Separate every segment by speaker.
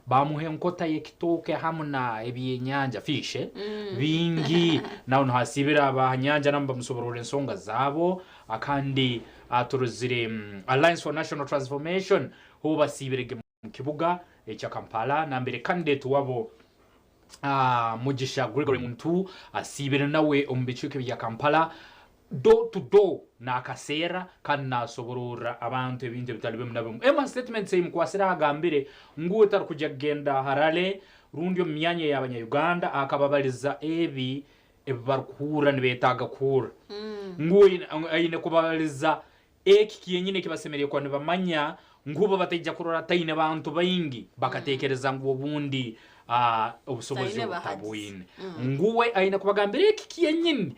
Speaker 1: Bamuha enkota y'ekitooke hamu na ebyenyanja, fish, bingi. Nawe nihasiibira aba aha nyanja nabo bamusobororera ensonga zaabo. Kandi turozire Alliance for National Transformation ho basiibire ge mu kibuga ekya Kampala nambere candidate wabo Mugisha Gregory Muntu asiibire nawe omu bicweka ebya Kampala door to door nakaseera kandi nasobororra abantu ebintu ebitali bimu na bimu. Emwe ha statements eyimukwasire agambire ngu we tarikugya kugenda Harare rundi omu myanya ey'abanya Uganda akababaliza ebi ebibarikuhurra nibetaaga kuhurra. Ngu we aine kubabaliza Eki kyenyini eki basemeriire kuba nibamanya ngu bo bataija kurora taine bantu baingi bakatekereza ngu obundi obusobozi
Speaker 2: Taine
Speaker 1: obu
Speaker 2: bahagizi.
Speaker 1: tabwine. Ngu we aine kubagambira eki kyenyini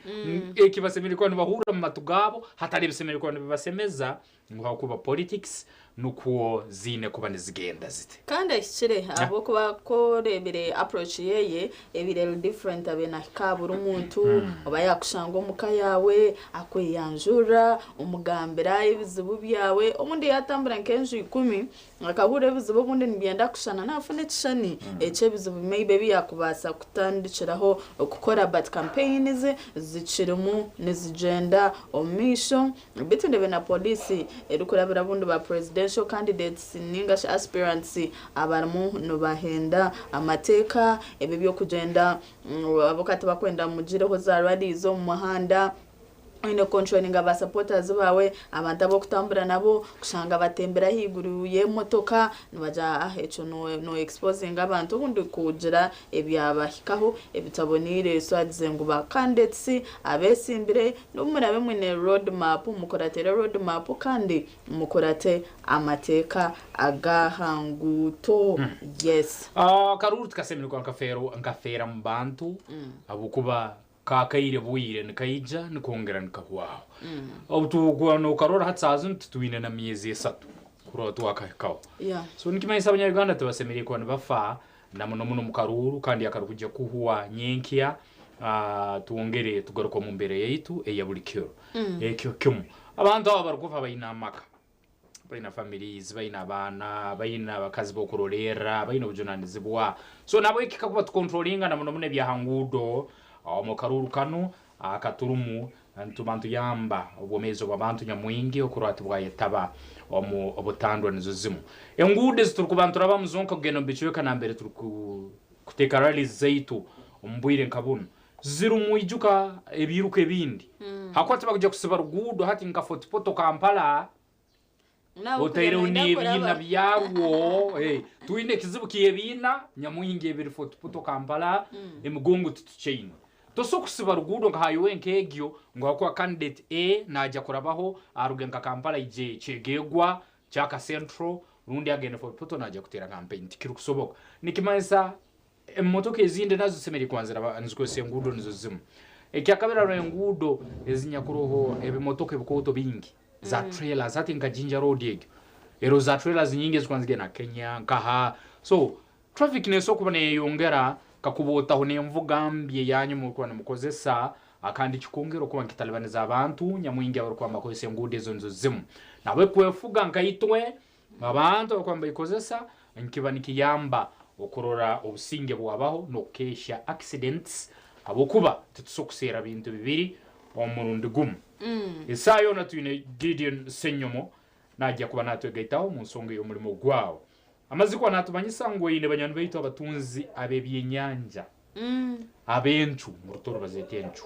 Speaker 1: eki basemeriire kuba nibahurra omu matu gaabo hatali ebisemeriire kuba nibibasemeza ngu habwokuba politics nukwo ziine kuba nizigenda ziti.
Speaker 2: Kandi ahikire ahabw'okuba ku oreebire approach yeye ebaire eri different abaire nahika aha buri muntu oba yakushanga omuka yaawe akweyanjurira omugambira ebizibu byawe obundi yatambura nk'enju ikumi akahurira ebizibu obundi nibyenda kushushana nafuna ekishushani eky'ebizibu maybe ebi yakubaasa kutandikiraho kukora but campaigns zikirimu nizigyenda omu maisho. Beitu ndeebe na poliisi erikurabira obundi ba presidential candidates ninga shi aspirants abarimu nibahenda amateeka, ebi eby'okugyenda ahabw'okuba tibakwenda mugireho za rallies omu muhanda, oine kucontrollinga ba supporters baawe, abantu abu orikutambura nabo, kushanga batembire ahaiguru y'emotoka nibagira ah ekyo no exposinga abantu obundi kugira ebyabahikaho ebitaboneire so agize ngu ba candidates abesimbire N'obu muraabe mwine road map, mukuratire road map kandi mukurate amateeka ag'aha nguuto. Yes.
Speaker 1: Akaruuru tikasemereire kuba nkafeera mu bantu ahabw'okuba kaakaire bwire nikaija nikongera nikahwaho. Obu turikuba nookarora hati saaha zinu titwine na myezi esatu kurora twakahikaho. So nikimanyisa abanya-Uganda tibasemereire kuba nibafa na muno muno omu karuuru kandi akarikuija kuhwa nyenkya twongere tugaruke omu mbeera yaitu eya buri kiro. Ekyo kimwe. Abantu abo abarikufa baine amaka, baine families, baine abaana, baine abakazi b'okuroreerra, baine obujunanizibwa. So nahabweki kakuba tukontrolinga na muno muno eby'aha nguudo omu karuuru kanu akaturimu nituba nituyamba obwomeezi obw'abantu nyamwingi okurora tibwayetaba omu butandwa nizo zimu. Enguudo ezi turikuba niturabamu zonka kugenda omu bicweka nambere turikuteeka rallies zaitu omu bwire nka bunu zirimu ijuka ebiiruka ebindi hakuba tibakuja kusiba ruguudo hati nka Fort Portal Kampala Otaireho n'ebiina byarwo. Twine ekizibu ky'ebiina nyamwingi ebiri Fort Portal, Kampala, emigongo titukyaine. Tosobola kusiba ruguudo nka highway nk'egyo ngu ahabw'okuba candidate A naija kurabaho aruge nka Kampala aije Kyegegwa, Kyaka Central rundi agende Fort Portal naija kuteera campaign. Tikirikusoboka. Nikimanyisa Emotoka ezindi nazo zisemeriire kuba niziraba nizikozesa enguudo nizo zimu. Ekyakabiri haroho enguudo ezinyakuroho ebimotoka ebikooto bingi za trailers hati nka Jinja road egyo eroho za trailers nyingi ezikuba nizigenda Kenya nkaha so traffic nesobora kuba neyeyongera kakuba otaho n'envuga mbi eyanyu murukuba nimukozesa kandi kikongera okuba nikitalibaniza abantu nyamwingi abarukuba nibakozesa enguudo ezo nizo zimu. Nahabweki kwefuga nkaitwe Abantu abakuba nibagikozesa nikiba nikiyamba okurora obusinge bwabaho n'okukehya accidents habwokuba titusobora kuseera bintu bibiri omu murundi gumu. Esaaha yoona twine Gideon Ssenyomo naija kuba natwegaitaho omu nsonga ey'omurimo gwawe. Amazire kuba natumanyisa ngu aine banywani baitu abatunzi ab'ebyenyanja ab'encu, omu Rutooro bazeeta encu,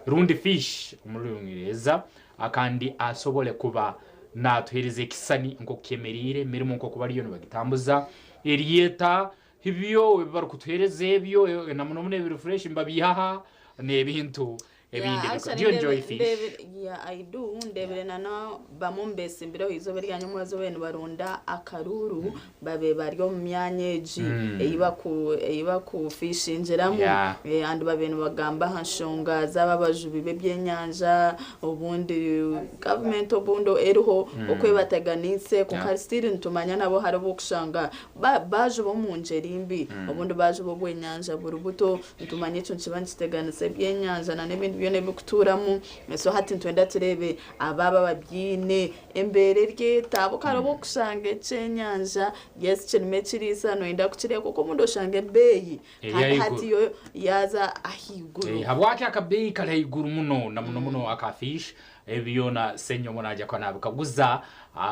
Speaker 1: rundi fish omu Rungereza, kandi asobole kuba naatuheereza ekisisani nk'oku kyemereire, emirimo nk'oku bariyo nibagitambuza, eryeta ebyo ebi barikutuheereza ebyo na muno muno ebiri fresh nibabiiha ha n'ebintu ebindi
Speaker 2: Yeah,
Speaker 1: ebiko.
Speaker 2: actually
Speaker 1: Do you enjoy
Speaker 2: ndebe-
Speaker 1: fish?
Speaker 2: ndebere- yeah, I do ndebere na na bamwe omu besimbireho izooba erya nyomwebazo babaire nibaronda akaruuru babaire bari omu myanya egi ei baku ei bakufishingiramu
Speaker 1: Yeah.
Speaker 2: Eh, and babaire nibagamba aha nshonga z'aba abajubi b'ebyenyanja obundi gavumenti obundi eriho oku ebateganiise kwonka
Speaker 1: Yeah.
Speaker 2: still nitumanya nabo hariho obu orikushanga ba baajuba omu ngyeri mbi obundi baajuba obwenyanja buri buto Nitumanya ekyo nikiba nikiteganisa ebyenyanja na n'ebindi byona ebirikutuuramu. So hati nitwenda tureebe abaaba babyine embeera eri eta ahabw'okuba hariho obu orikushanga ekyenyanja yes kirimu ekiriisa noyenda kukirya kwonka obundi oshanga ebeeyi
Speaker 1: Eri
Speaker 2: kandi
Speaker 1: ahaiguru.
Speaker 2: hati yo yaaza ahaiguru.
Speaker 1: Eh, habwaki akabeeyi kari ahaiguru muno na muno muno aka fish? Ebi byona Ssenyomo naija kuba nabikaguza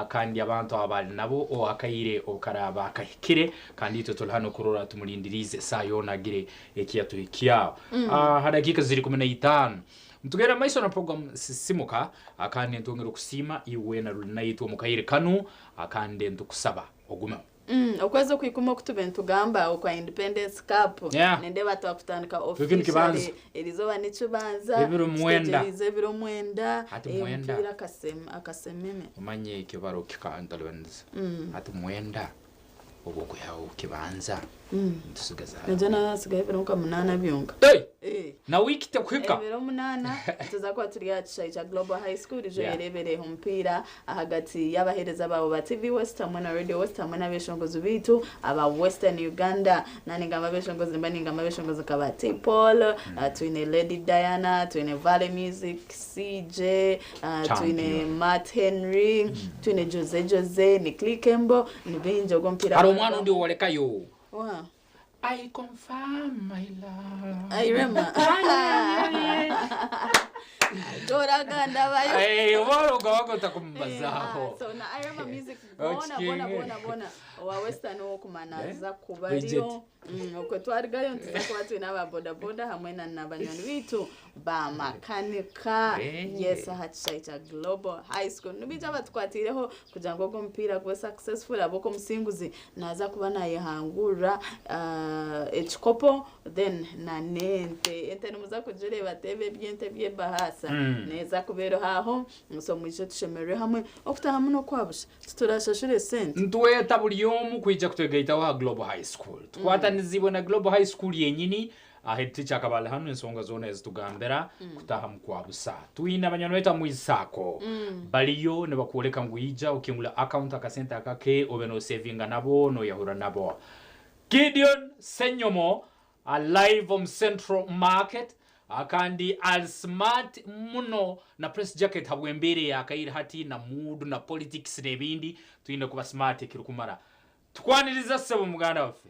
Speaker 1: kandi abantu aba ali nabo o akaire obu karaaba kahikire kandi itwe tuli hanu kurora tumulindiriize esaaha yoona agire eki yatuhikyaho. Ha dakiika ziri 15 nitugenda mu maiso na program Sisimuka kandi nitwongera okusiima iwe na ruli naitwe omu kaire kanu kandi nitukusaba ogumeho.
Speaker 2: Okwezi okwikumi oku tube nitugamba okwa Independence Cup, nindeeba twakutandika
Speaker 1: Eki nikibanza.
Speaker 2: officially erizooba nikibanza,
Speaker 1: Ebiro mwenda.
Speaker 2: tutegyereize ebiro mwenda,
Speaker 1: Hati mwenda.
Speaker 2: omupiira akasememe.
Speaker 1: Omanye ekibaro kikantalibaniza. Hati mwenda obu okwihaho kibanza nitusigaza.
Speaker 2: Nigyo nasigaho ebiro nka munaana byonka.
Speaker 1: Hey!
Speaker 2: Eh.
Speaker 1: Na wiiki tekuhika.
Speaker 2: Ebiro munaana nituza kuba turi aha kishaayi kya Global High School ijo ereebereho omupiira ahagati y'abaheereza baabo ba TV West hamwe na Radio West hamwe n'abeshongozi baitu aba Western Uganda. Naaba ningamba abeshongozi nimba ningamba abeshongozi nka ba T Paul, twine Lady Diana, twine Valley Music, CJ, twine
Speaker 1: Champion.
Speaker 2: Matt Henry, twine Jose Jose, ni Clickembo, ni baingi ogwo omupiira
Speaker 1: Hariho omwana ondi owalekayo.
Speaker 2: Oha?
Speaker 1: I confirm my love.
Speaker 2: Ai Rema. Toragandabayo.
Speaker 1: Eh, oba oroga otakumubazaaho.
Speaker 2: So na Irema Music boona boona boona boona owa Western owokumana kuba
Speaker 1: Bridget.
Speaker 2: ariyo. Okwe twarigayo nituza kuba twine aba boda boda hamwe na banywani baitu ba makanika. Yes, aha kishaayi kya Global High School. Nibaija batukwatireho kugira ngu ogwo omupiira gube successful ahabw'okuba omusinguzi naaza kuba naayehangurira ekikopo then na n'ente. Ente nimuza kugireeba teebe eby'ente by'ebahaasa. Neeza kuba eriho aho, so mwije tushemererwe hamwe. Okutaahamu n'okwa busha, titurashashure esente.
Speaker 1: Nitweta buri omu kwija kutwegaitaho aha Global High School. Tukwatanizibwe na Global High School yenyini. Head teacher akaba ali hanu ensonga zoona ezitugambira kutahamu kwa busa. Twine abanywani baitu omu Sacco bariyo nibakwoleka ngu ija okingule account akasente akake obe nosevinga nabo noyahura nabo. Gideon Ssenyomo live omu Central Market kandi ali smart muno na press jacket habw'embeera eyakaire hati na mood na politics n'ebindi twine kuba smart ekirikumara. Tukwaniriza ssebo muganda waffe.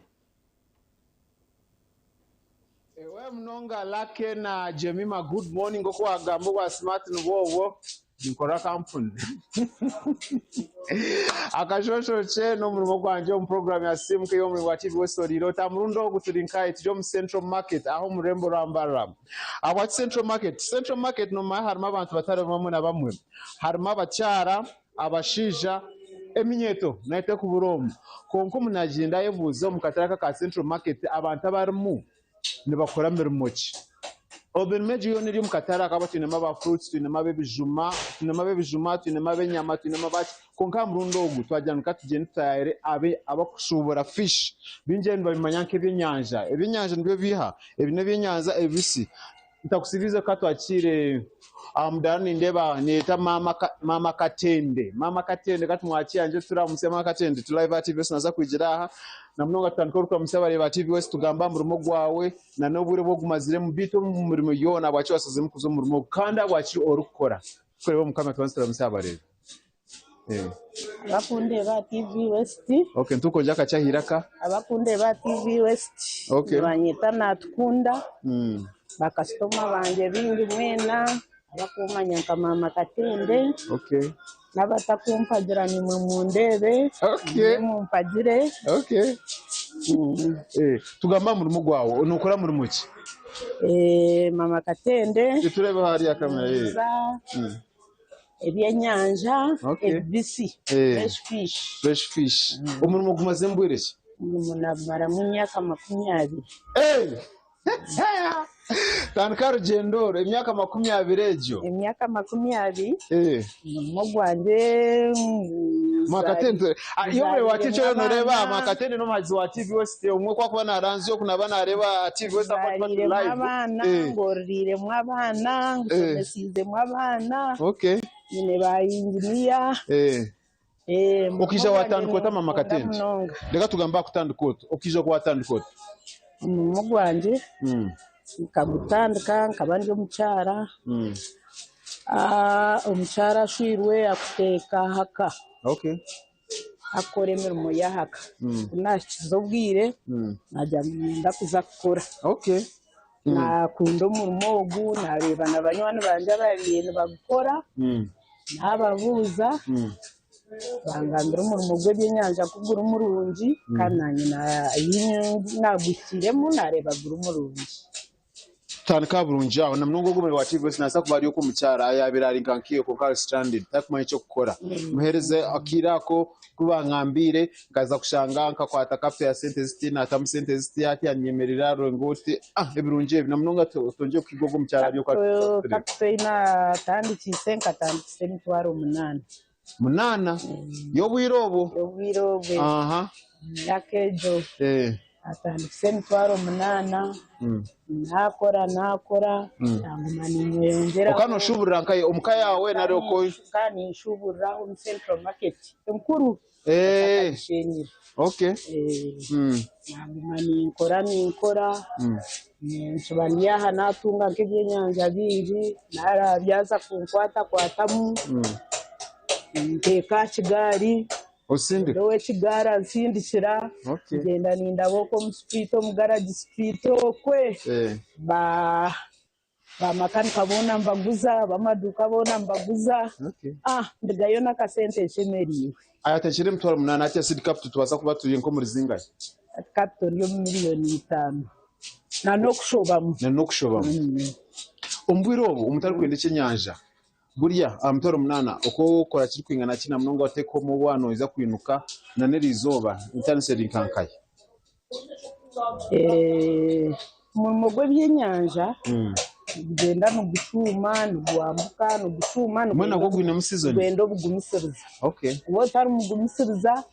Speaker 3: Ewe munonga Lucky na Jemima good morning oku wagamba obwa smart nibwo obwo ninkora kampuni akashoshokye n'omurimo gwangye omu program ya Simuka ey'omurimo gwa TV West oriire ota murundi ogu turi nkahi turi omu Central Market aho omu rurembo rwa Mbarara ahabwaki Central Market Central Market nomanya harimu abantu batari bamwe na bamwe harimu abakyara abashaija eminyeeto nayo tekubura omu. Kwonka omu naagyenda ayebuuza omu katare aka aka Central Market abantu abarimu nibakora mirimo ki? Omu mirimo egyo yoona eri omu katare aka twinemu aba fruits, twinemu ab'ebijuma, twinemu ab'ebijuma, twinemu ab'enyama, twinemu abaki. Kwonka aha murundi ogu twagira ngu ka tugyende tutaayaayire abakushuubura fish. Baingi ebi nibabimanya nk'ebyenyanja. Ebyenyanja nibyo biiha? Ebi n'ebyenyanja ebibisi. Ntakusibiize ka twakiire aha mudaara nindeeba neyeta maama maama Katende. Maama Katende ka tumwakiire angye turamutsye maama Katende turi live aha TV West naaza kwigira aha na munonga tutandike orikuramutsya abareebi ba TV West tugambe aha murimo gwawe na n'obwire obu ogumaziremu beitu omu mirimo yoona ahabwaki washaziremu kuza omu murimo ogu kandi ahabwaki orikukora. Tukureebe omu kamera tubanze turamutsye abareebi.
Speaker 4: Abakundeeba aha TV West.
Speaker 3: Okay, nitukwongera akakye aha iraka.
Speaker 4: Abakundeeba aha TV West.
Speaker 3: Okay.
Speaker 4: Nibanyeta Natukunda. Bakasitoma bangye baingi mwena abakumanya nka Maama Katende.
Speaker 3: Okay.
Speaker 4: N'abatakumpagira nimwe mundeebe.
Speaker 3: Okay.
Speaker 4: Nimwe mumpagire.
Speaker 3: Okay. Tugambe aha murimo gwawe, nookora murimo ki?
Speaker 4: Maama Katende.
Speaker 3: Tureebe hariya kamera.
Speaker 4: Ebyenyanja
Speaker 3: Okay.
Speaker 4: ebibisi,
Speaker 3: Eh.
Speaker 4: fresh fish.
Speaker 3: Fresh fish. Omurimo gumazemu bwire ki?
Speaker 4: Omurimo nagumaramu emyaka 20.
Speaker 3: Eh! Tandika orugyendo oru, emyaka 20 egyo.
Speaker 4: Emyaka 20
Speaker 3: Eh.
Speaker 4: omurimo gwangye
Speaker 3: Makatende, ah, iyo omureba wa TV
Speaker 4: nzaariiremu
Speaker 3: noreeba
Speaker 4: abaana.
Speaker 3: Makatende n'omuhagizi wa TV West omwe ku akuba naranzya oku naba nareeba TV West akuba tuba turi
Speaker 4: Nzaariiremu
Speaker 3: live.
Speaker 4: abaana,
Speaker 3: Eh.
Speaker 4: ngororiiremu abaana, nshomesiizemu abaana,
Speaker 3: Okay.
Speaker 4: nyine ba inginiya.
Speaker 3: Eh.
Speaker 4: Eh, omurimo
Speaker 3: Okaija
Speaker 4: gwangye
Speaker 3: watandika ota Mama
Speaker 4: ningukunda
Speaker 3: Katende?
Speaker 4: munonga.
Speaker 3: Reka tugambe aha kutandika ota. Okaija ku watandika ota?
Speaker 4: Omurimo gwangye Nkagutandika nkaba ndi omukyara. Omukyara ashwirwe akuteeka ahaka. Akukora emirimo y'ahaka. Ku naahikize obwire naagira ngu niinyenda kuza kukora. Naakunda omurimo ogu, naareeba na banywani bangye ababaire nibagukora, naababuuza bangambira omurimo gw'ebyenyanja ku guri murungi kandi naanye naaguhikiiremu naareeba guri murungi.
Speaker 3: Tutandike aha burungi aho, na munonga ogwo omurimo gwa TVS naabaasa kuba ari okw'omukyara ayaabaire ari nka nkiiwe kwonka ari stranded tarikumanya eky'okukora. Muheereze akaire ako ku bangambiire nkaza kushanga nkakwata capital ya sente ziti naatamu sente ziti hati yanyemerera aronga oti ah ebirungi ebi na munonga twongyere kuhiga ogwo omukyara ari oku
Speaker 4: Capital capital ei naatandikiise nkatandikisa emitwaro munaana.
Speaker 3: Munaana? Y'obwire obwo?
Speaker 4: Y'obwire obwe. Emyaka egyo. Atandikisa emitwaro munaana, naakora naakora, naguma niinyeyongyeraho.
Speaker 3: Okaba nooshuuburira nkahi? Omu ka yaawe nari oku?
Speaker 4: Nkaba ninshuuburira aho omu Central Market enkuru etakagisheenyire. Naguma ninkora ninkora, nkiba ndi aha naatunga nk'ebyenyanja bingi, naarabyaza kunkwatakwatamu, nteeka aha kigaari.
Speaker 3: Osindika?
Speaker 4: Nyowe ekigaari ansindikira,
Speaker 3: Okay.
Speaker 4: ngyenda nindaba okwo omu street, omu garage street okwe,
Speaker 3: Eh.
Speaker 4: ba bamakanika boona mbaguza, ab'amaduuka boona mbaguza,
Speaker 3: Okay.
Speaker 4: ah ndugayo n'akasente nshemereirwe.
Speaker 3: Aya atekire emitwaro munaana hati seed capital tubaasa kuba turi nk'omuri zingahi?
Speaker 4: Hati capital eri omu miriyoni itaano na n'okushobamu.
Speaker 3: Na n'okushobamu. Omu bwire obu omuntu arikwenda ekyenyanja Burya aha mitwaro munaana oku okora kirikwingana ki na munonga wateeka omu obwana noija kwinuka na n'erizooba ntandise eri nka nkahi?
Speaker 4: Omurimo gw'ebyenyanja nigugyenda nigushuuma nigwambuka nigushuuma
Speaker 3: Mbwenu nagwo gwinemu sizoni?
Speaker 4: nigwenda obugumisiriza. Waaba otari mugumisiriza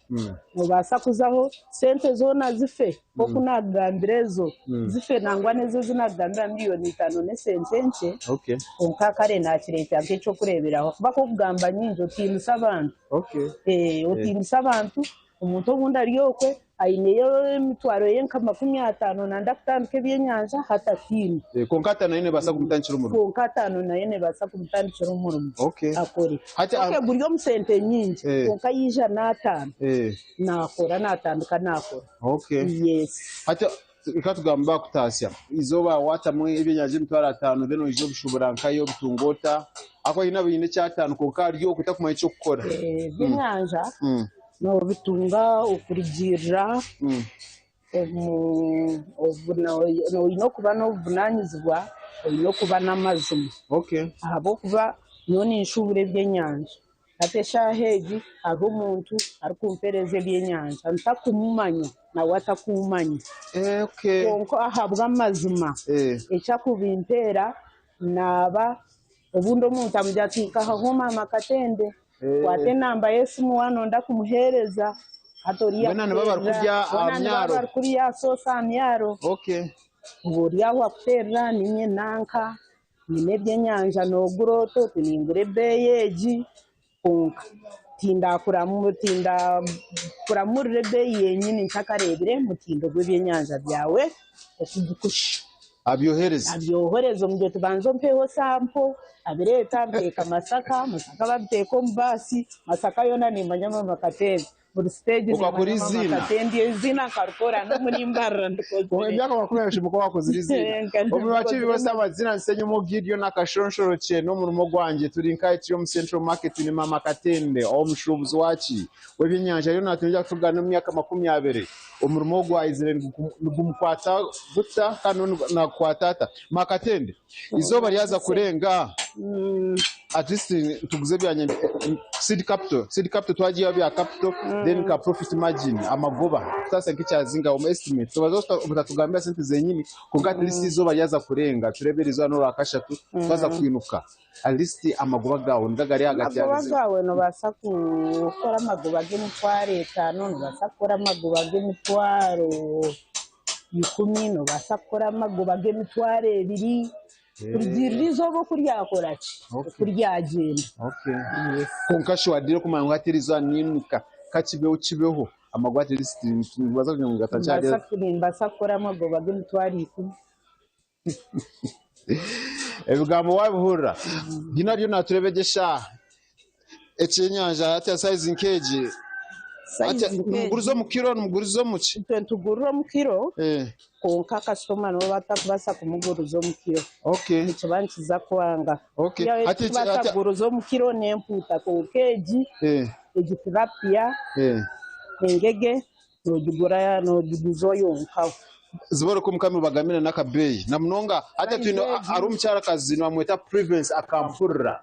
Speaker 4: noobaasa kuzaho sente zoona zife nk'oku naakugambira ezo zife nangwa n'ezo ezi naakugambira miriyoni itaano n'esente nkye. Kwonka kare naakireeta nk'eky'okureeberaho ahakuba ku orikugamba nyingi otiinisa abantu. Otiinisa abantu, omuntu obundi ari okwe aineyo emitwaro ye nka makumi ataano nanda kutandika ebyenyanja hati atiine.
Speaker 3: Kwonka ataano nayo neebaasa kumutandikira omurimo.
Speaker 4: Kwonka ataano nayo neebaasa kumutandikira omurimo akore. Guri omu sente nyingi kwonka yaija n'ataano naakora naatandika naakora.
Speaker 3: Hati Reka tugambe bakutaasya eizooba waatamu ebyenyanja emitwaro ataano then oija obishubura nkahi obitunga ota? Ahakuba haine abaine ekyataano kwonka ari okwe takumanya eky'okukora.
Speaker 4: Ebyenyanja noobitunga okurugiirira omu oine okuba n'obuvunaanizibwa, oine okuba n'amazima ahabw'okuba nyowe ninshubura ebyenyanja. Hati eshaaha egi hariho omuntu arikumpeereza ebyenyanja ntakumumanya nawe atakummanya. Kwonka ahabw'amazima eki arikubimpeera naaba obundi omuntu amugira ati nkahaho maama Katende kwata enamba y'esimu waaba nooyenda kumuheereza hati oriya
Speaker 3: Boona nibo abarikurya aha
Speaker 4: boona nibo
Speaker 3: myaro.
Speaker 4: abarikurya aha soosi aha myaro. Oba ori aho akuteerera niinye nanka. Nyine ebyenyanja noogura ota? Oti ningura ebeeyi egi kwonka tindakuramurira ebeeyi yenyini ntakareebire mutindo gw'ebyenyanja byawe oku gurikushusha.
Speaker 3: Abyohereza.
Speaker 4: Abyohereza omugira oti banza ompeho sampo, abireeta nteeka Masaka, Masaka babiteeka omu baasi, Masaka yoona nimanya Maama Kateebe. Buri siteegi
Speaker 3: Okakora
Speaker 4: nimanya Maama
Speaker 3: eiziina.
Speaker 4: Katendi eiziina nkarikora n'omuri Mbarara ndikozire.
Speaker 3: Emyaka 20 okaba wakozire eiziina. Omu bakibi bose amazina nsenyemo Gideon Akashonshorokye n'omurimo gwangye turi nkahi turi omu Central Market ni Maama Katende omushuubuzi waki w'ebyenyanja ariyo naatwongera kutugana omu myaka 20 omurimo ogu aizire nigumukwata guta kandi nagukwata ata? Maama Katende Izooba ryaza kurenga at least tuguze ebyanya seed capital seed capital twagiihaho bya capital then ka profit margin amagoba kutaasa nk'ekyazinga omu estimate tobaza obutatugambira sente zenyini kwonka at least izooba ryaza kurenga tureebe erizooba n'orwakashatu twaza kwinuka at least amagoba gaawe nigo agari ahagati ya
Speaker 4: Amagoba gaawe noobaasa kukora amagoba g'emitwaro etaano, noobaasa kukora amagoba g'emitwaro ikumi, noobaasa kukora amagoba g'emitwaro ebiri, kurugiirira eizooba oku ryakora ki, oku ryagyenda.
Speaker 3: Kwonka shi waadiire kumanya ngu hati erizooba niinuka, ka kibeho kibeho, amagoba at least nibaza kugira ngu gatakyari.
Speaker 4: Nimbaasa kukora amagoba g'emitwaro ikumi.
Speaker 3: Ebigambo wabihurira. Hine ariyo natureba egi eshaaha. Ekyenyanja hati sayizi nk'egi. Hati
Speaker 4: Sayizi nk'egi.
Speaker 3: nimuguriza omu kiro nimuguriza omu ki?
Speaker 4: Itwe nitugurira omu kiro
Speaker 3: Eh,
Speaker 4: kwonka kasitoma niwe batakubaasa kumuguriza omu kiro.
Speaker 3: okay.
Speaker 4: Nikiba nikiza kwanga.
Speaker 3: Okay.
Speaker 4: Yaaba
Speaker 3: Hati eki-
Speaker 4: ekikubaasa
Speaker 3: hati
Speaker 4: kuguriza omu kiro n'empuuta kwonka egi
Speaker 3: eh
Speaker 4: egi tilapia
Speaker 3: eh
Speaker 4: engege noogigura noogiguza yonka.
Speaker 3: Ziboreka omukama bagamire n'akabeeyi na munonga hati
Speaker 4: Sayizi
Speaker 3: twine
Speaker 4: egi
Speaker 3: ari omukyarakazi nibamweta Privence akampurira.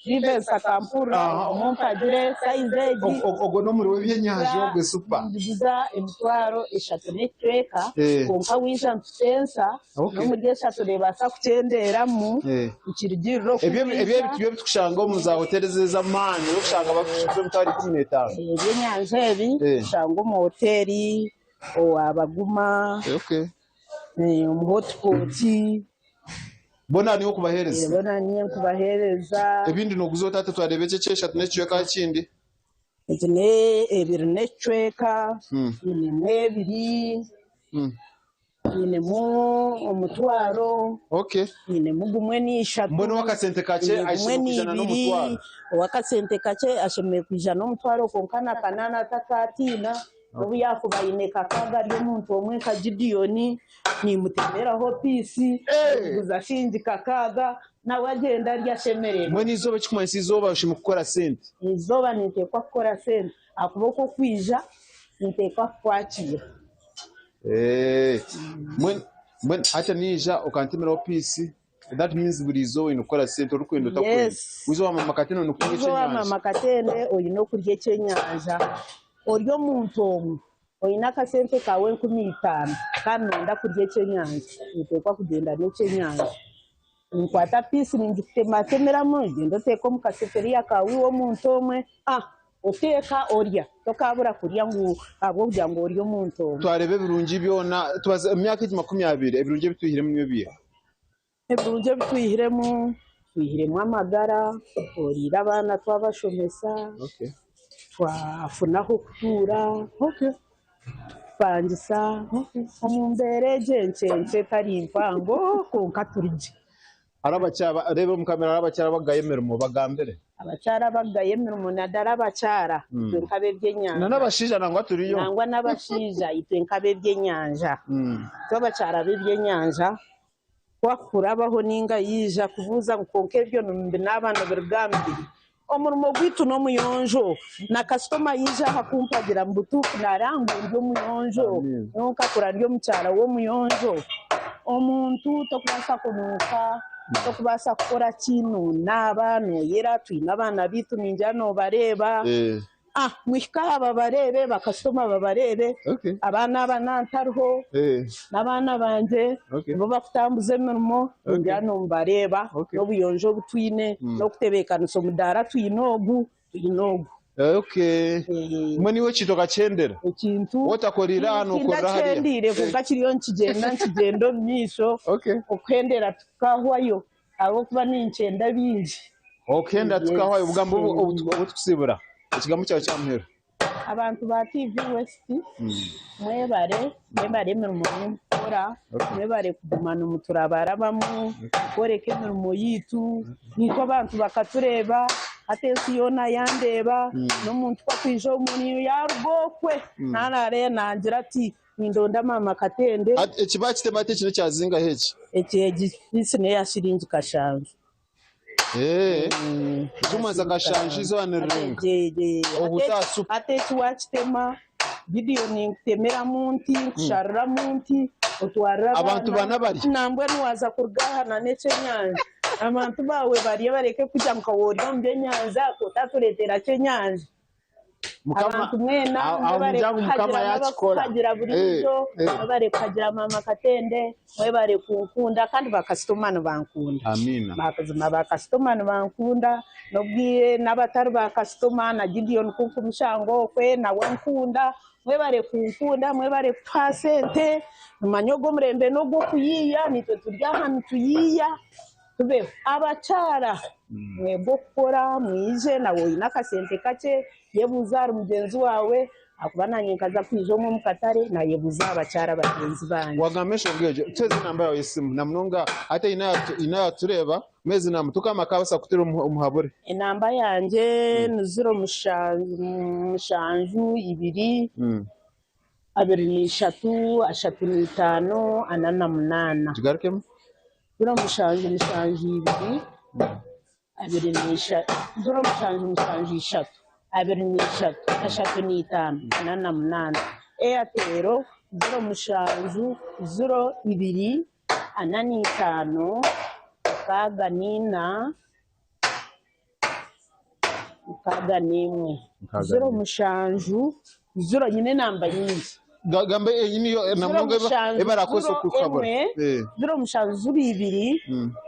Speaker 4: Privence akampurira
Speaker 3: Aha.
Speaker 4: omumpagire sayizi egi.
Speaker 3: Ogwo n'omuri w'ebyenyanja ogwe super.
Speaker 4: Niguza 3000 n'ekicweka
Speaker 3: Eh.
Speaker 4: kwonka waija nitutensa
Speaker 3: Okay.
Speaker 4: n'omuri 3 neebaasa kukyenderamu
Speaker 3: Eh.
Speaker 4: nikirugirira oku
Speaker 3: Ebyo ebyo
Speaker 4: waija.
Speaker 3: ebyo ebitukushanga omu za hoteli z'amaani orikushanga bakushanga 150,000.
Speaker 4: Ebyenyanja ebi
Speaker 3: Eh.
Speaker 4: oshanga omu hoteli owa Baguma,
Speaker 3: Okay.
Speaker 4: omu hotpot.
Speaker 3: Bona niwe okubaheereza.
Speaker 4: Bona niyo nkubaheereza.
Speaker 3: Ebindi noguza ota hati twareeba eki ekyeshatu n'ekicweka ekindi.
Speaker 4: Egi n'ebiri n'ekicweka, nyinemu ebiri, nyinemu omutwaro,
Speaker 3: Okay.
Speaker 4: nyinemu gumwe n'ishatu.
Speaker 3: Mbwenu ow'akasente kakye
Speaker 4: Nyine gumwe
Speaker 3: ashemereire kwija na
Speaker 4: n'ibiri,
Speaker 3: n'omutwaro.
Speaker 4: ow'akasente kakye ashemereire kwija n'omutwaro kwonka na kanaana takatiina. Obu yaakuba aine kakaaga ari omuntu omwe nka Gideoni, nimutemeraho piisi,
Speaker 3: Eh!
Speaker 4: nguza shingi kakaaga, nawe agyenda arya ashemererwa.
Speaker 3: Mbwenu eizooba ekikumanyisa eizooba oshemereire kukora sente.
Speaker 4: Eizooba ninteekwa kukora sente ahakuba oku okwija ninteekwa kukwakiira.
Speaker 3: Eh, mbwenu mbwenu hati niija okantemeraho piisi that means buri izooba oine kukora sente orikwenda otakwenda.
Speaker 4: Yes.
Speaker 3: Wiija owa mama Katende oine kurya
Speaker 4: Wiija owa
Speaker 3: ekyenyanja.
Speaker 4: mama Katende oine okurya ekyenyanja. Ori omuntu omwe oine akasente kaawe 5,000 kandi noyenda kurya ekyenyanja, noteekwa kugyenda n'ekyenyanja. Ninkwata piisi ningitematemeramu, ogyenda oteeka omu kasefuriya kaawe iwe omuntu omwe, ah oteeka orya, tokaabura kurya ngu ahabw'okugira ngu ori omuntu omwe.
Speaker 3: Twareeba ebirungi byona, tubaze omu myaka egi 20 ebirungi ebi twihiremu nibyo biiha?
Speaker 4: Ebirungi ebi twihiremu, twihiremu amagara, tworiire abaana twabashomesa,
Speaker 3: Okay.
Speaker 4: twafuna ah'okutuura,
Speaker 3: Okay.
Speaker 4: kupangisa, omu mbeera egi enkye nkye etari mpango kwonka turi gye.
Speaker 3: Hariho abakyara, reeba omu kamera hariho abakyara abakugaya emirimo bagambire.
Speaker 4: Abakyara abakugaya emirimo nadara abakyara itwe nk'ab'ebyenyanja.
Speaker 3: Na n'abashaija nangwa turiyo.
Speaker 4: Nangwa n'abashaija itwe nk'ab'ebyenyanja. Itwe abakyara b'ebyenyanja kwakurabaho ninga yaija kubuuza ngu kwonka ebyo nibinaaba nibiruga aha mubiri. Omurimo gwaitu n'omuyonjo na kasitoma yaija aha kumpagira mu butuufu nareeba ngu ndi omuyonjo nyowe nkakura ndi omukyara w'omuyonjo. Omuntu tokubaasa kunuuka, tokubaasa kukora ki, nonaaba, noyera, twine abaana baitu ningira nobareeba. Ah, muhike aha babareebe, bakasitoma babareebe,
Speaker 3: Okay.
Speaker 4: abaana aba nantariho,
Speaker 3: Eh.
Speaker 4: n'abaana bangye
Speaker 3: Okay.
Speaker 4: nibo bakutambuza emirimo, ningira nimubareeba,
Speaker 3: Okay.
Speaker 4: n'obuyonjo obu twine, n'okutebeekanisa omudaara twine ogu, twine ogu.
Speaker 3: Okay.
Speaker 4: Eh.
Speaker 3: Mbwenu iwe ekintu okakyendera?
Speaker 4: Ekintu
Speaker 3: Wotakorire aha nokorera hariya?
Speaker 4: Tindakyendiire kwonka kiriyo nikigyenda nikigyenda omu maisho.
Speaker 3: Okay.
Speaker 4: Okuhendera tukahwayo ahabw'okuba ninkyenda bingi.
Speaker 3: Okuhenda
Speaker 4: Yes.
Speaker 3: tukahwayo obugambo obu tukusibura. Ekigambo kyawe kya muheru.
Speaker 4: Abantu ba TV West mwebare, mwebare emirimo ei mukukora, mwebare kuguma nimuturabarabamu, kworeka emirimo yaitu, naitwe abantu bakatureeba, hati ensi yoona yandeeba, n'omuntu ku akwija omu yaruga okwe, naraare nangira ati nindonda maama Katende.
Speaker 3: Ati eki bakitema ati eki nekyazingaho eki?
Speaker 4: Eki egi piisi neya shiringi kashanju.
Speaker 3: Eh. Eky'omubanza kashanju eizooba nirirenga. Ohuta aha supu.
Speaker 4: Hati eki wakitema, Gideon nkutemeramu nti, nkushariramu nti, otwarire abaana.
Speaker 3: Abantu bana barya.
Speaker 4: Nambwenu waaza kuruga aha na n'ekyenyanja. Abantu baawe barye bareke kugira ngu nka ori omu byenyanja otatureetera kyenyanja.
Speaker 3: Mukama
Speaker 4: Abantu mwena
Speaker 3: aho
Speaker 4: mwebare
Speaker 3: ningira ngu Mukama
Speaker 4: kuhagira
Speaker 3: yakikora.
Speaker 4: n'abakuhagira burijo, mwebare kuhagira maama Katende, mwebare kunkunda kandi bakasitoma nibankunda.
Speaker 3: Amina.
Speaker 4: Bakazima bakasitoma nibankunda n'obwire n'abatari bakasitoma na Gideon kunkumushango okwe nawe ankunda. Mwebare kunkunda, mwebare kutuha sente, nimanya ogu omurembe n'ogw'okuyiiya, naitwe turi aha nituyiiya. Tubeho. Abakyara mwebwe okukora mwije nawe oine akasente kakye yebuuze ahari mugyenzi waawe. Ahakuba naanye nkaza kwija omwe omu katare naayebuuza aha bakyara bagyenzi bangye.
Speaker 3: Wagamba enshonga egyo, tuhe enamba yaawe y'esimu na munonga hati haine ayaatureeba mezi namba tukama akaabaasa kuteera omuhabure.
Speaker 4: Enamba yangye ni ziro mushanju mushanju ibiri 23 35 48.
Speaker 3: Gigarukemu.
Speaker 4: 07 7 2 23 07 7 3 23 35 48 Airtel 07 02 45 64 61 07 0 nyine enamba nyingi.
Speaker 3: Gamba eyi niyo
Speaker 4: Ziro
Speaker 3: namunonga eba
Speaker 4: mushanju
Speaker 3: ebarakozesa
Speaker 4: ziro
Speaker 3: okukabura.
Speaker 4: emwe ziro mushanju ziro ibiri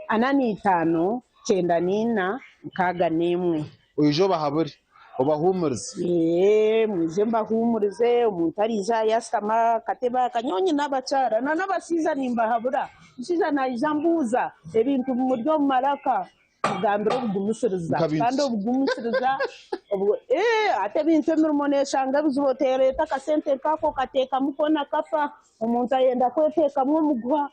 Speaker 4: 45 94 61.
Speaker 3: Oije obahabure obahuumurize.
Speaker 4: Ee, mwije mbahuumurize omuntu ariija aha yashutama aha katebe aka nyowe nyine abakyara na n'abashaija nimbahabura omushaija naija ambuuza ebintu bimuri omu maraka Mugambire obugumisiriza
Speaker 3: Nka bintu
Speaker 4: kandi
Speaker 3: ki?
Speaker 4: obugumisiriza obu ee hati ebintu emirimo neshanga ebizibu otereeta akasente nkako okateekamu koona kafa omuntu ayenda kweteekamu omuguha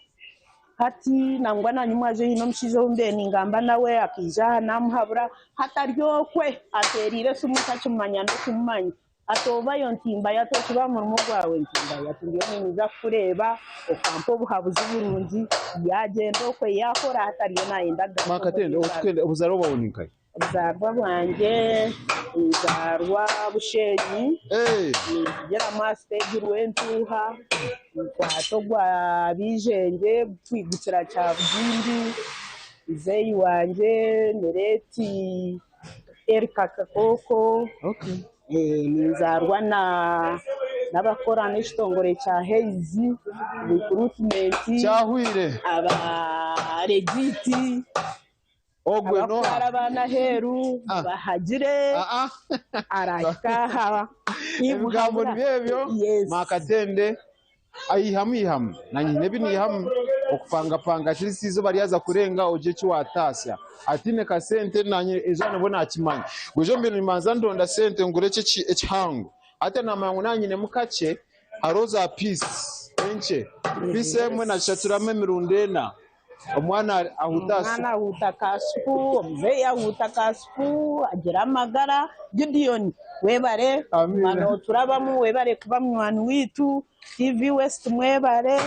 Speaker 4: hati nangwa nanye omwazyo haine omushaija ou mbaire ningamba nawe akaija aha namuhabura hati ari okwe ateereire esimu ntakimumanya n'okumumanya Ati obayo nti mbayo ati okiba aha murimo gwawe nti mbayo ati ndiyo niinyija kukureeba okampa obuhabuzi burungi yaagyenda okwe yaakora hati ariyo naayenda kugaruka omuri
Speaker 3: Makatende,
Speaker 4: Uganda.
Speaker 3: otukende obuzaarwa bwawe ni nkahi?
Speaker 4: Obuzaarwa bwangye ninzaarwa Bushenyi
Speaker 3: Eh,
Speaker 4: ninzigiramu aha siteegi Rwentuuha nkwata ogwa Beijenge kwigukira Kyabugindi muzeeyi wangye Mireeti Erika Kakooko.
Speaker 3: okay.
Speaker 4: Ninzaarwa n'abakora n'ekitongore kya Hays Recruitment,
Speaker 3: Kyahwire.
Speaker 4: aba Legit,
Speaker 3: Ogwe
Speaker 4: abakutwara
Speaker 3: noha?
Speaker 4: abaana aheeru
Speaker 3: Ah.
Speaker 4: bahagire
Speaker 3: Ah, ah.
Speaker 4: arahika aha
Speaker 3: Ebigambo
Speaker 4: nimuhabura.
Speaker 3: nibyo ebyo.
Speaker 4: Yes.
Speaker 3: Makatende aihamu ihamu nanye nyine ebi niihamu okupangapanga at least eizooba ryaza kurenga ogire eki waataasya ataine kasente nanye eizooba nibwo naakimanya buriijo mbaire nimbanza ndonda sente ngure eki ekihango hati naamanya ngu naaba nyinemu kakye hariho za piisi enkye piisi emwe nagishaturamu emirundi ena Omwana ahuuta aha
Speaker 4: Omwana
Speaker 3: supu.
Speaker 4: ahuuta ka supu, omuzeeyi ahuuta ka supu, agira amagara. Gideon webare
Speaker 3: Amiina.
Speaker 4: kuguma noturabamu, webare kuba munywani waitu, TV West mwebare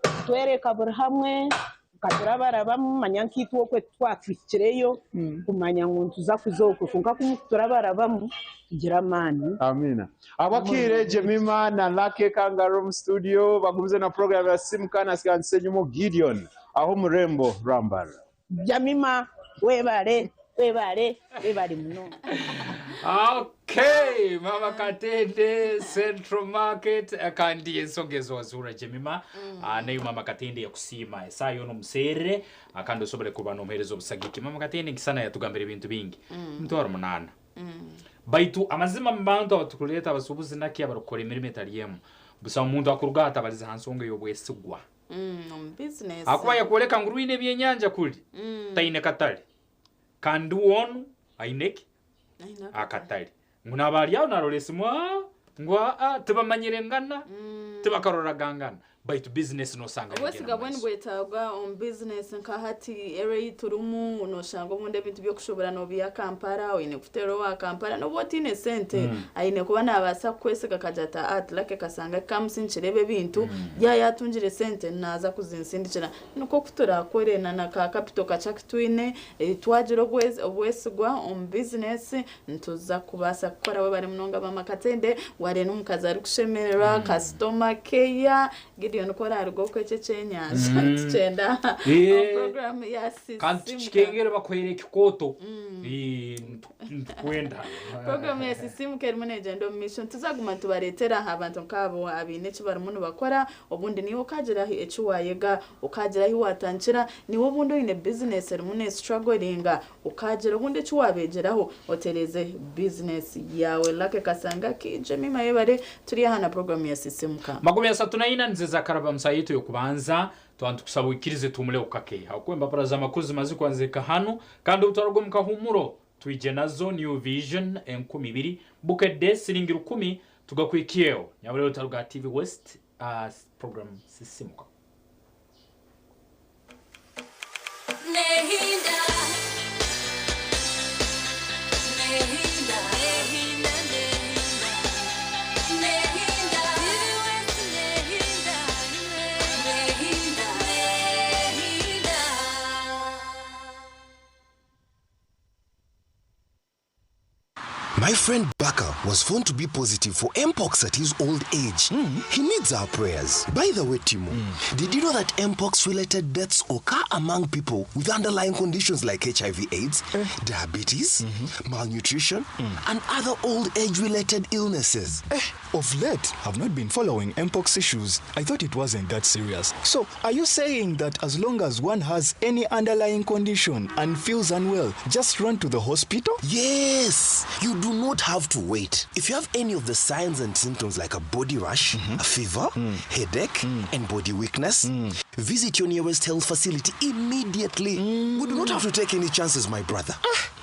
Speaker 4: kutwereka buri hamwe, mukaturabarabamu manya nkaitwe okwe titwatuhikireyo kumanya ngu nituza kuza okwe kwonka ku mukuturabarabamu tugira amaani.
Speaker 3: Amiina. Abakiire Jemima na Lucky Kangaroo omu studio bagumize na program ya Simuka na Sigansenyumu Gideon aho omu rurembo rwa Mbarara.
Speaker 4: Jemima webare webare webare munonga.
Speaker 1: Okay, Mama Katende, Central Market, eh, kandi ensonga ezo wazihurira Jemima. Ah, nayo Mama Katende yakusiima esaaha yoona omuseerere ah, kandi osobole kuba nomuheereza obusagiki. Mama Katende nkisana yatugambira ebintu bingi. Emitwaro munaana. Baitu amazima mu bantu abatukureeta abasuubuzi naki abarikukora emirimo etari emwe, busaho muntu akuruga aha atabarize ha nsonga ey'obwesigwa.
Speaker 2: Omu bizinesi.
Speaker 1: Ahakuba yakworeka ngu rwine ebyenyanja kuri taine katare kandi we onu aine ki?
Speaker 2: Aine
Speaker 1: Akatare. Ngu naaba ari aho naarora esimu aa ngu aa tibamanyire ngana, tibakaroragangana baitu bizinesi noosanga
Speaker 2: Obwesiga
Speaker 1: neegyenda
Speaker 2: bwo
Speaker 1: omu maiso.
Speaker 2: nibwetaagwa omu bizinesi nka hati era ei turimu noshanga obundi ebintu by'okushubura nobiiha Kampala oine kuteera owa Kampala n'obu otaine sente aine kuba nabaasa kukwesiga akagira ati aa Lucky Kasanga kamusinikire ebi ebintu yaaba yatungire sente naaza kuzinsindikira nikwo oku turakore na na ka capital kakye aku twine twagira obwesigwa omu bizinesi nituza kubaasa kukora webare munonga maama Katende wareeba n'omukazi arikushemererwa customer care Gideon ku oraaruga okwo ekyo ekyenyanja nitukyenda
Speaker 1: Eh.
Speaker 2: omu puroguraamu ya
Speaker 1: Kandi
Speaker 2: Sisimuka.
Speaker 1: tukikengere bakuhaire ekikooto. Eh, nitu- nitukwenda.
Speaker 2: Puroguraamu ya Sisimuka erimu neegyenda omu maisho. Nituza kuguma nitubareetera abantu nk'abo abaine eki barimu nibakora. Obundi naiwe okaagira eki waayega, okaagira ahu waatandikira. Naiwe obundi oine bizinesi erimu neesituragoringa, okaagira obundi eki waabeegyeraho otereeze bizinesi yaawe. Lucky Kasanga, Jemima yebare, turi aha na puroguraamu ya Sisimuka.
Speaker 1: 34 nizo ezakaraba omu saaha yaitu ey'okubanza. Twaba nitukusaba oikirize tuhumuleho kakye ahakuba empapura z'amakuru zimaze kwanzika hanu kandi obu twaruga omu kahuumuro twije nazo New Vision 2000, Bukedde siringi rukumi. Tugakwikyeho nyabura rutaro rwa TV West aha program Sisimuka.
Speaker 5: My friend Baka was found to be positive for Mpox at his old age. He needs our prayers. By the way, Timo, did you know that Mpox-related deaths occur among people with underlying conditions like HIV/AIDS, diabetes, malnutrition, and other old age-related illnesses?
Speaker 6: Of late, I've not been following Mpox issues. I thought it wasn't that serious. So, are you saying that as long as one has any underlying condition and feels unwell, just run to the hospital?
Speaker 5: Yes! You do not have to wait. If you have any of the signs and symptoms like a body rash, a fever, headache, and body weakness, visit your nearest health facility immediately. We do not have to take any chances, my brother.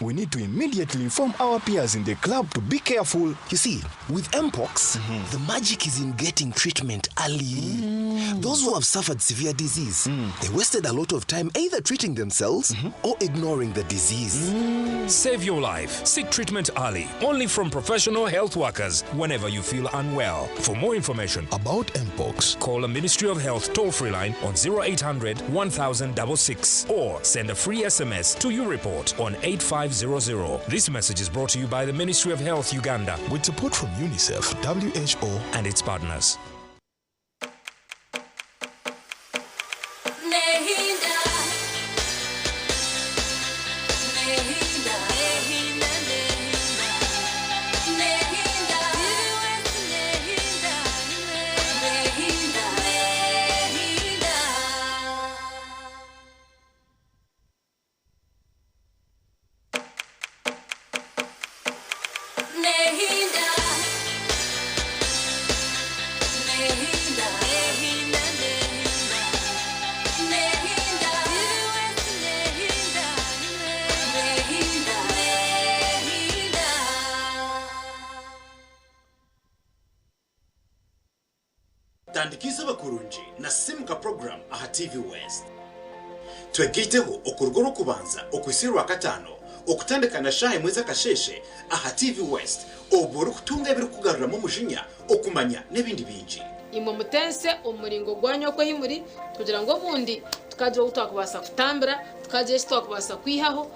Speaker 6: We need to immediately inform our peers in the club to be careful.
Speaker 5: You see, with Mpox, the magic is in getting treatment early. Those who have suffered severe disease, they wasted a lot of time either treating themselves or ignoring the disease.
Speaker 7: Save your life. Seek treatment early, only from professional health workers whenever you feel unwell. For more information
Speaker 8: about Mpox,
Speaker 7: call the Ministry of Health toll-free line on 0800 1066 or send a free SMS to U-Report on 8500. This message is brought to you by the Ministry of Health Uganda
Speaker 8: with support from UNICEF, WHO,
Speaker 7: and its partners.
Speaker 9: Tandika izooba kurungi na Simuka program aha TV West. Twegaiteho okuruga Orwokubanza okuhitsya Orwakataano okutandika na shaaha emwe z'akasheeshe aha TV West obwo orikutunga ebirikukugaruramu omujinya, okumanya n'ebindi bingi.
Speaker 10: Imwe mutense omu muringo gwanyu oku ahi muri, kugira ngu obundi tukagira obu twakubaasa kutambira, tukagira eki twakubaasa kwihaho.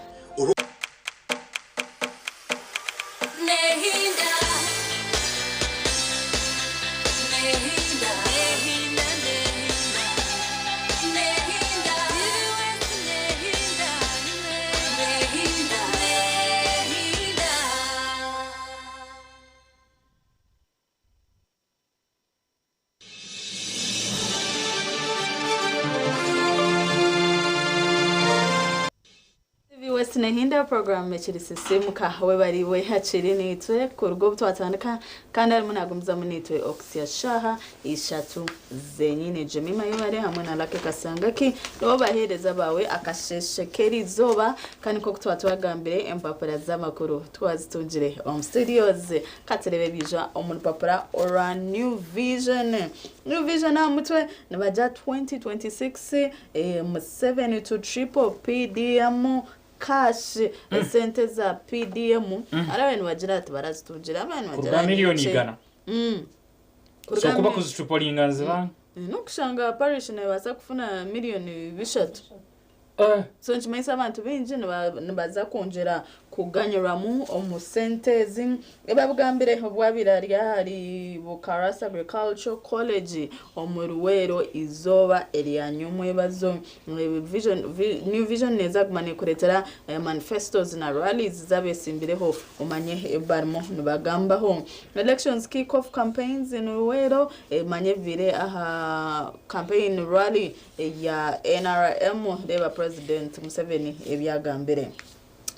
Speaker 2: TV West Nehinda program ekiri Sisimuka webariwe hakiri nitwe kuruga obu twatandika kandi arimu nagumizamu nitwe okusya shaha ishatu zenyine. Jemima Yebare hamwe na Lucky Kasangaki nibo baheereza bawe akasheshe k'erizooba kandi nk'oku tuba twagambire empapura z'amakuru twazitungire omu studios. Katurebe ebiija omu rupapura orwa New Vision. New Vision aha mutwe nibagira 2026, Museveni to triple PDM cash, esente za PDM. Hariho abantu bagira ati barazitungira, abantu bagira
Speaker 1: Kuruga miliyoni
Speaker 2: nyingi.
Speaker 1: igana. So kuba kuzitripolinga nziba?
Speaker 2: N'okushanga parish nebaasa kufuna miliyoni bishatu. So nikimanyisa abantu baingi nibaza kwongyera kuganyurwamu omu sente ezi. Ebabugambire obwabire ari ahari Bukarasi Agricultural College omu Ruweero izooba erya nyomwebazo. New Vision neeza kuguma nekureetera manifestos na rallies z'abeesimbireho omanye ebi barimu nibagambaho. Elections kick off campaigns in Ruweero, manye ebibire aha campaign rally ya NRM, reeba President Museveni ebyagambire.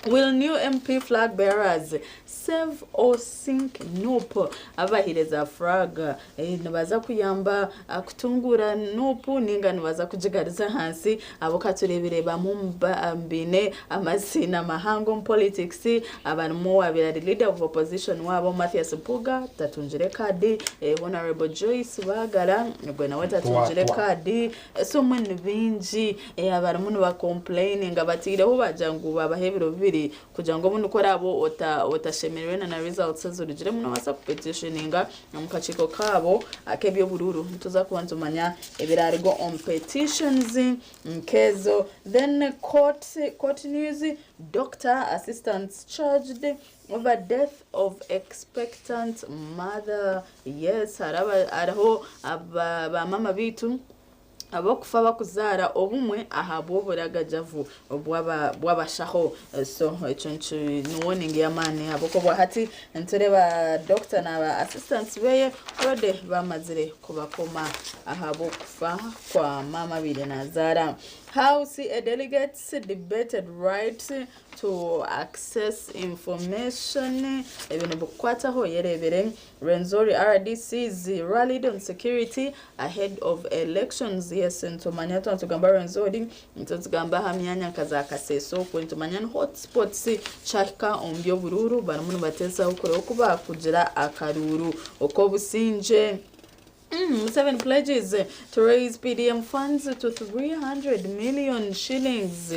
Speaker 2: Will new MP flag bearers save or sink NUP? Abahaire za flag nibaza kuyamba kutunguura NUP ninga nibaza kugigariza ahansi? Abo katureebire bamwe omu baine amaziina mahango omu politics abarimu owabaire ari leader of opposition waabo Mathias Mpuuga tatungire kaadi, Honourable Joyce Bagara ogwe nawe tatungire kaadi. So mbwenu ni baingi abarimu niba complaininga bataireho bagira ngu babaha ebiro bibiri kugira ngu obundi ku oraabe otashemereirwe na na results ezirugiremu nobaasa ku petitioninga omu kakiiko kaabo ak'eby'oburuuru. Nituza kuba nitumanya ebiraruga omu petitions nk'ezo. Then court, court news, doctor assistants charged over death of expectant mother. Yes, hariho ba maama baitu ab'okufa bakuzaara obumwe ahabw'oburagajavu bw'abashaho. So ekyo ni warning y'amaani ahabw'okuba hati nitureeba doctor na ba assistants beye already bamazire kubakoma ahabw'okufa kwa maama abaire nazaara. How CA delegates debated right to access information, ebyo nibikukwataho yerebere. Rwenzori RDCs rallied on security ahead of elections. Yes, nitumanya twaba nitugamba Rwenzori nitugamba aha myanya nka za Kasese okwo, nitumanya ni hotspots kyahika omu by'oburuuru barimu nibateezaho kureba oku baakugira akaruuru ok'obusingye. Museveni pledges to raise PDM funds to 300 million shillings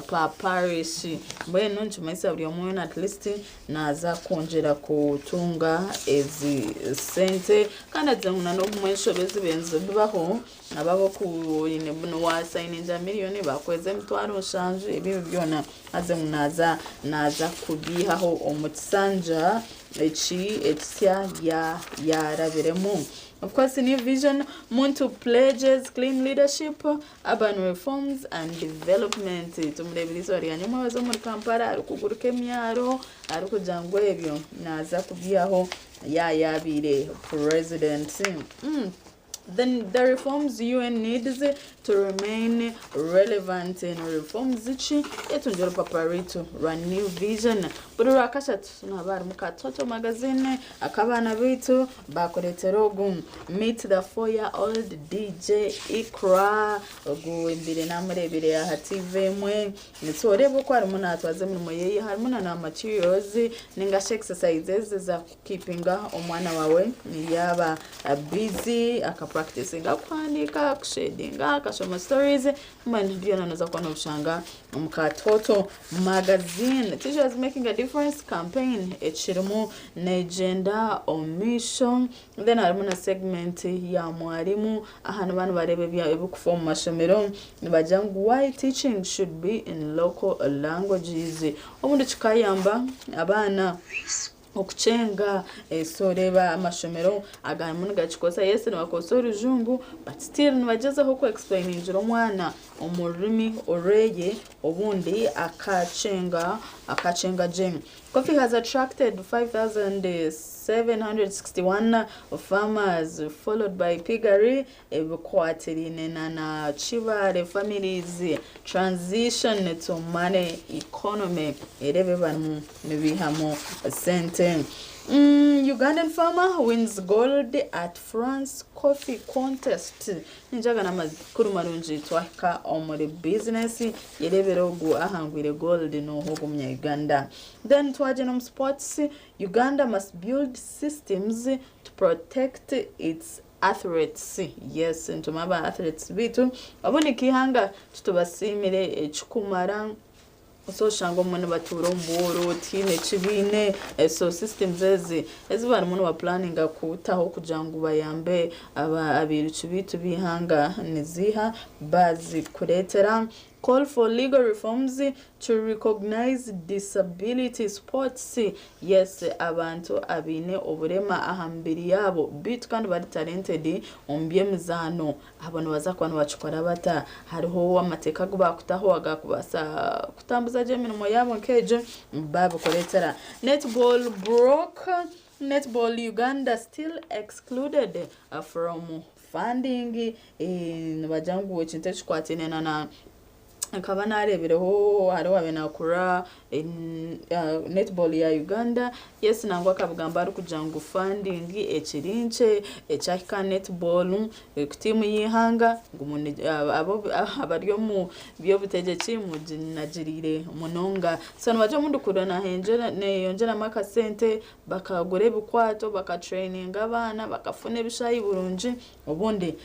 Speaker 2: per parish. Mbwenu nikimanyisa buri omwe weena at least naaza kwongyera kutunga ezi sente kandi agira ngu na n'obumwe enshobe ezibaire nizibaho aba wasayiningira miriyoni bakuheereza emitwaro nshanju ebyo byona haza ngu naaza naaza kubiihaho omu kisanja eki ekisya yarabiremu. Of course, New Vision, Muntu pledges clean leadership, urban reforms and development. Tumureebire eizooba rya nyomwebazo omuri Kampala arikuguruka emyaro arikugira ngu ebyo naaza kubyihaho yayabaire president. Then the reforms UN needs to remain relevant in reforms ki etungire orupapura rwaitu rwa New Vision. Buri rwakashatu nihaba harimu Katoto magazine ak'abaana baitu bakureetera ogu Meet the 4-year-old DJ Ikra, ogu mbaire namureebire aha TV emwe. Nitureeba oku arimu natwaza emirimo yeye, harimu na na materials ninga shi exercises za kukeepinga omwana wawe yaaba busy, akapracticinga kuhandiika, kushadinga, akashoma stories, mbwenu byona noza kuba nobishanga omu Katoto magazine. Teachers Making a Difference campaign ekirimu negyenda omu maisho. Then harimu na segment ya mwarimu, aha niba nibareeba ebikufa omu mashomero nibagira ngu why teaching should be in local languages, obundi kikayamba abaana okucenga. So oreeba amashomero agarimu nigakikozesa, yes, nibakozesa orujungu but still nibagyezaho ku explainingira omwana omu rurimi orweye, obundi akacenga akacenga gye. Coffee has attracted 5761 farmers, followed by piggery, ebikwatiraine na Kibale families transition to money economy, erebe barimu nibihamu sente. Ugandan farmer wins gold at France Coffee Contest. Ninjaga n'amakuru marungi twahika omuri business, yerebera ogu ahangwire gold n'ohu ogu Uganda. Then twagenda omu sports, Uganda must build systems to protect its athletes. Yes, ntuma aba athletes bitu obundi kihanga tutubasiimire ekikumara, so oshanga omwe nibatuura omu bworo tihaine ekibiine. So systems ezi ezi barimu nibaplaninga kutaho kugira ngu bayambe abiruki bitu b'ihanga niziiha bazikureetera. Call for legal reforms to recognize disability sports. Yes, abantu abaine oburema aha mibiri yaabo bitu kandi bari talented omu by'emizaano, abo nibaza kuba nibakikora bata? Hariho amateeka agu bakutaho agakubaasa kutambuza gye emirimo yaabo nk'egyo babikureetera. Netball broke, Netball Uganda still excluded from funding. Nibagira ngu ekintu ekikwataine na Nkaba nareebireho hariho owaabaire naakura netball ya Uganda, yes nangwa akabigamba arikugira ngu funding ekiri nkye ekyahika aha netball tiimu y'eihanga ngu abari omu by'obutegyeki muginagiriire munonga. So nibagira obundi kurora neyongyeramu akasente bakagura ebikwato bakatureyininga abaana bakafuna ebishaayi birungi Obundi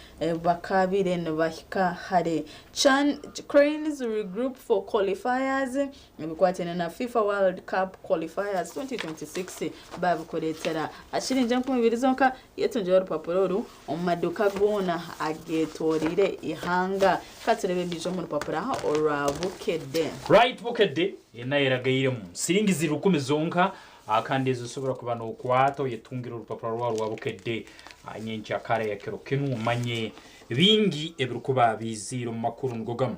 Speaker 2: bakaabaire nibahika hare. Chan Cranes regroup for qualifiers Ebikwataine na FIFA World Cup Qualifiers 2026 baabikureetera aha shiringi 2000 zonka. Yetungire orupapura oru omu maduuka goona agetoroire eihanga. Ka tureebe ebiija omu rupapura orwa Bukedde.
Speaker 1: Right Bukedde nayo eragairemu siringi ziri rukumi zonka Kandi ezo osobora kuba nokwata oyetungire orupapura rwawe rwa Bukedde nyenkyakara ya kiro kinu omanye bingi ebirukuba biiziire omu makuru nigo gamu.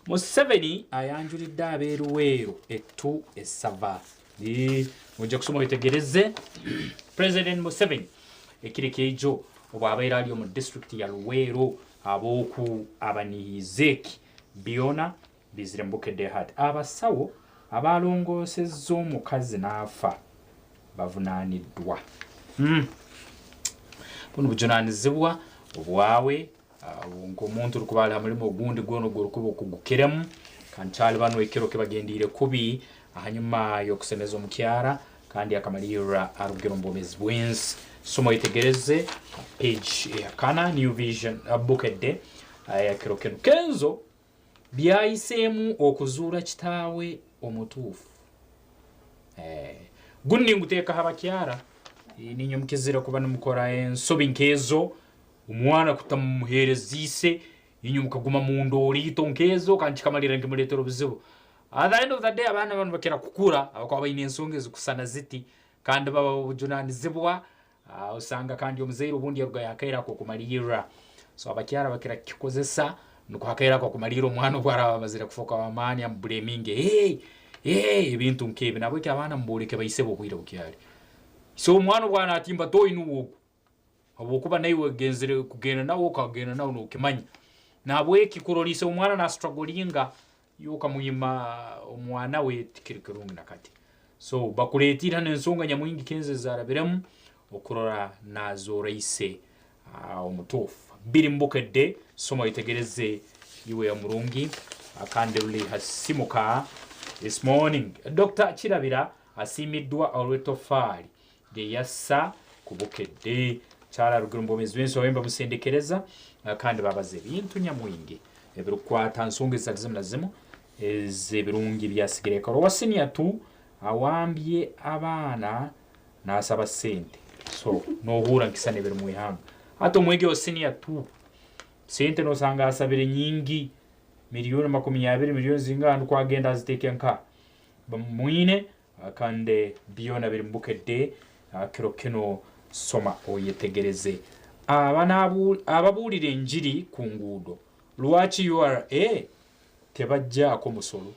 Speaker 1: Museveni ayanjuridde ab'e Luweero ettu esava. Noija kusoma oyetegereze President Museveni ekiro ekyaijo obwabaire ali omu disiturikiti ya Luweero ab'oku abanihiize eki byona Bizire mu Bukedde Hati abasawo abaalongoosezza omukazi n'afa bavunaaniddwa. Bunu bujunaanizibwa obwawe nk'omuntu orikuba ali ha mulimo ogundi gwona ogw'orukuba okugukiremu. Kandi kyali banu ekiro kibagendiire kubi hanyuma y'okusemeza omukyara kandi akamalirra arugire omu bwomeezi bw'ensi. Soma oyetegereze page eyakana New Vision Bukedde eya kiro kinu. Kenzo Byayiseemu okuzuura kitaawe omutuufu. Gunu ninguteeka ha bakyara. Niinywe mukizire kuba nimukora ensobi nk'ezo, omwana kutamuheereza ise, inywe mukaguma mundooriito nk'ezo kandi kikamalirra nikimuleetera obuzibu. At the end of the day abaana banu bakira kukura abakuba baine ensonga ezikusana ziti kandi baba b'obujunanizibwa Osanga kandi omuzaire obundi yarugayo akaire ak'okumalirra. So abakyara bakira kukikozesa nukwo akaire ak'okumalirra omwana obu araaba amazire kufooka w'amaani amubuleminge, hey, hey, ebintu nk'ebi. Nahabweki abaana mubooleke baisebo obwire bukyali. So omwana obu anatimba toyi nuwe ogu habwokuba naiwe ogenzere kugenda nawe okagenda nawe nokimanya. Nahabweki kurora ise w'omwana nastrugglinga Iwe okamwima omwana we tikiri kirungi na kati. So bakuletiire hanu ensonga nyamwingi Kenzo ezarabiremu okurora nazoora ise omutuufu. Biri mu Bukedde, soma oyetegereze iwe omurungi kandi ruli ha Simuka this morning. Doctor Kirabira asiimiddwa olw'ettofaali lye yassa ku Bukedde. Kyara arugire omu bwomeezi bw'ensi babaire nibamusendekereza kandi babaza ebintu nyamwingi ebirikukwata ha nsonga ezitali zimu na zimu ez'ebirungi ebi yasigire. Owa senior tu awambye abaana nasaba sente so nohurra nkisana ebiri mu ihanga. Hati omwegi wa senior tu sente nosanga asabire nyingi miliyoni 20 miliyoni zingaha nukwo agenda aziteeke nka bamwine Kandi byona biri mu Bukedde kiro kinu soma oyetegereze. Ababuulira enjiri ku nguudo lwaki ura tebajjaako musolo?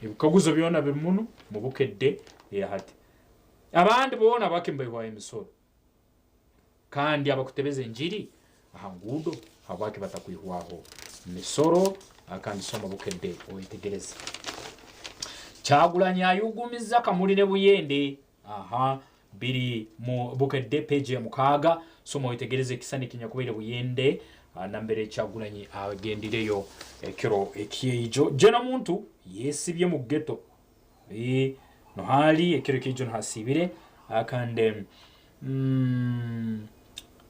Speaker 1: Ebikaguzo byona biri munu mu Bukedde eyahati. Abandi boona bake nibaihwaho emisoro kandi abakutebeza enjiri aha nguudo habwaki batakwihwaho misoro? Kandi soma Bukedde oyetegereze. Kyagulanyi ayugumiza Kamuli ne Buyende. Aha biri mu Bukedde page ya 6 soma oyetegereze ekisani ekinyakubaire Buyende nambere Kyagulanyi agendireyo ekiro ekyeijo. Jena muntu yesibye mu ghetto. Nohali ekiro ekyeijo nohasiibire kandi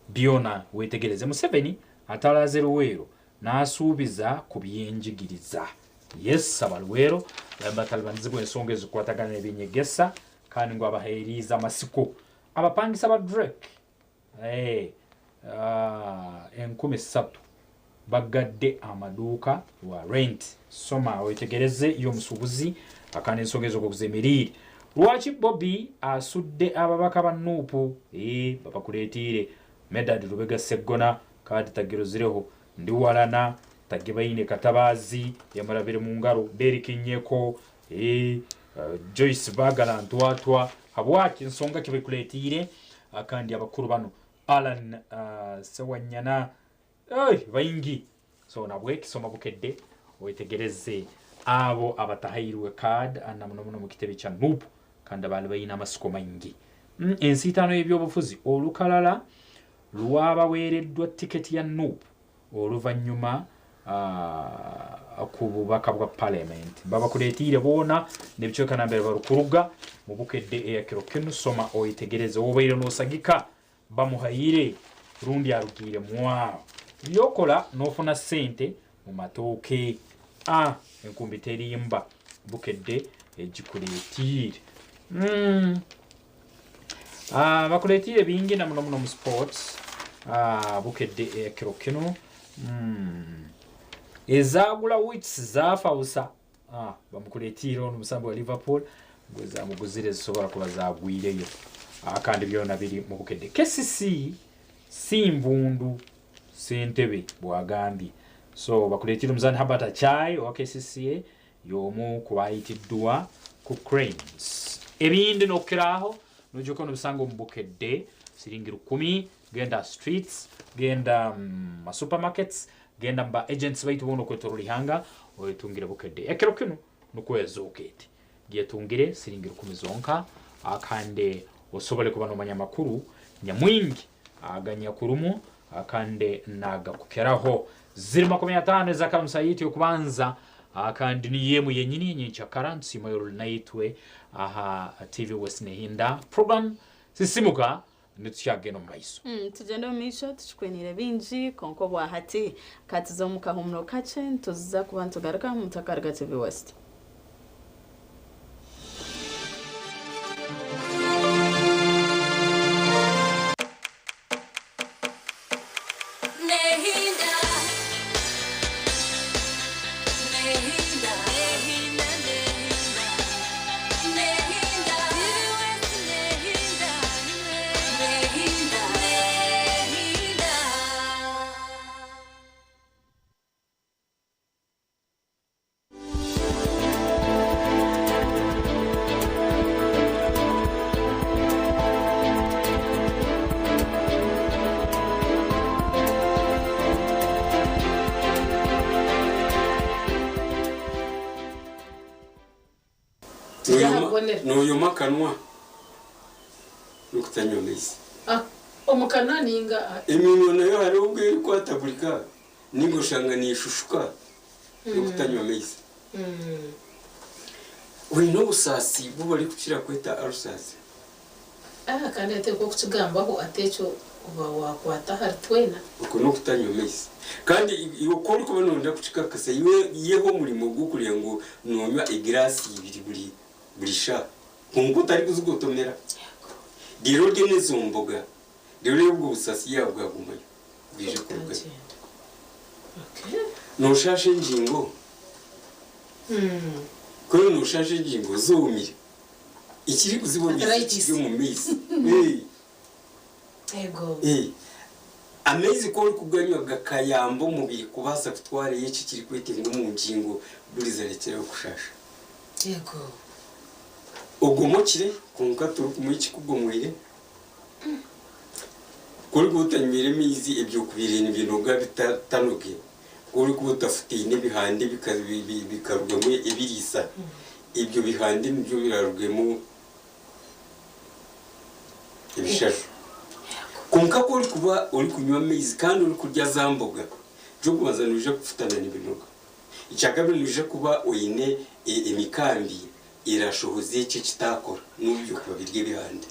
Speaker 1: byona wetegereze. Museveni atalaze Luweero nasuubiza ku byenjigiriza. Yes aba Luweero batalibanizibwa ensonga ezikukwatagana n'eby'enyegesa kandi ngu abaheeriize amasiko. Abapangisa ba Drake 3000 bagadde amaduuka lwa rent. Soma oyetegereze y'omusuubuzi kandi ensonga ezo nk'oku zemeriire. Lwaki Bobi asudde ababaka ba Nup? Babakuleetiire Medard Lubega Sseggona, kaadi tagirozireho, Ndiwalana, Tagibaine Katabaazi, yamurabire mu ngaro, Derrick Nyeko, Joyce Bagala Ntwatwa. Habwaki ensonga ki baikuleetiire kandi abakuru banu Allan Ssewanyana, baingi. So nahabweki soma Bukedde Oyetegereze abo abatahairwe card na muno muno mu kitebe kya NUP kandi abaali baine amasiko maingi. Ensiitaano y'ebyobufuzi olukalala lwabaweereddwa tiketi ya NUP oluvannyuma ku bubaka bwa parliament. Babakuleetiire boona n'ebicweka nambere barukuruga mu Bukedde eya kiro kinu. Soma oyetegereze wobaire n'osagika bamuhaire rundi arugiire mwaho. Byokora n'ofuna sente mu matooke. A enkumbi terimba, Bukedde egikuleetiire. Bakuleetiire bingi na muno muno mu sports. Bukedde eya kiro kinu. Ezagula Wits zaafa busa. Bamukuleetiire onu musambi wa Liverpool gwe zamuguzire zisobora kuba zagwireyo. Kandi byona biri mu Bukedde. KCC si nvundu, ssentebe bw'agambye. So bakuleetire omuzaani Herbert Achai owa KCCA y'omu ku baayitiddwa ku Cranes. Ebindi n'okukiraho noija nobisanga omu Bukedde, siringi 1000, genda streets, genda mu supermarkets, genda mu ba agents baitu boona okwetoroora ihanga oyetungire Bukedde. Ekiro kinu nukwo ezooka eti. Gyetungire siringi 1000 zonka, kandi osobole kuba nomanya amakuru nyamwingi aganyakurumu kandi nagakukeraho. Ziri 50 ez'akamusa yitu y'okubanza, kandi niyo emu yenyini nyenkyakara. Ntusiima yoruli naitwe aha TV West Nehinda program Sisimuka, nitukyagenda omu maiso.
Speaker 2: Tugende omu maisho tukikwenire bingi, konka obwahati katuze omu kahumuro kakye, nituza kuba nitugaruka mutakaruga TV West.
Speaker 11: Nehinda, Nehinda, Nehinda, Nehinda, Nehinda, Nehinda, Nehinda.
Speaker 12: Noyoma akanwa n'okutanywa amaizi.
Speaker 10: Omu kanwa ninga?
Speaker 12: Eminwa nayo hariho obwo erikwatagurika ninga oshanga neshushuka n'okutanywa amaizi. Oine obusaasi bu barikukira kweta ulcers.
Speaker 10: Kandi ateekwa okukigambaho ate ekyo oba wakwata ahari twena.
Speaker 12: Okwo n'okutanywa amaizi. Kandi iwe ku orikuba noyenda kukikakasa, iwe iyeho omurimo gw'okureeba ngu noonywa egiraasi ibiri buri shaaha. Kwonka otarikuzigotomera. Reero orye n'ezo mboga, reero oreebe obwo busaasi yaaba bwagumayo bwije kurugayo. Nooshaasha engingo? Ku nooshaasha engingo zoomire, ekirikuziboneza
Speaker 10: Arthritis.
Speaker 12: kiri omu maizi. Amaizi ku orikuganywa gakayamba omubiri kubaasa kutwarayo eki kirikwetenga omu ngingo, buri zarekyeraho kushaasha. Ogomokire kwonka torikumuha ekikugomwire. Ku orikuba otanywire amaizi ebyokubiire nibinoga bitanoge, ku orikuba otafutaine ebihande bikarugamu ebiriisa, ebyo bihande nibyo birarugemu ebishaju. Kwonka ku orikuba orikunywa amaizi kandi orikurya za mboga, ekyokubanza noija kufutana n'ebinoga. Ekyakabiri noija kuba oine emikambi erashohoza ekyo ekitakora n'obu byokuba biri ebihande.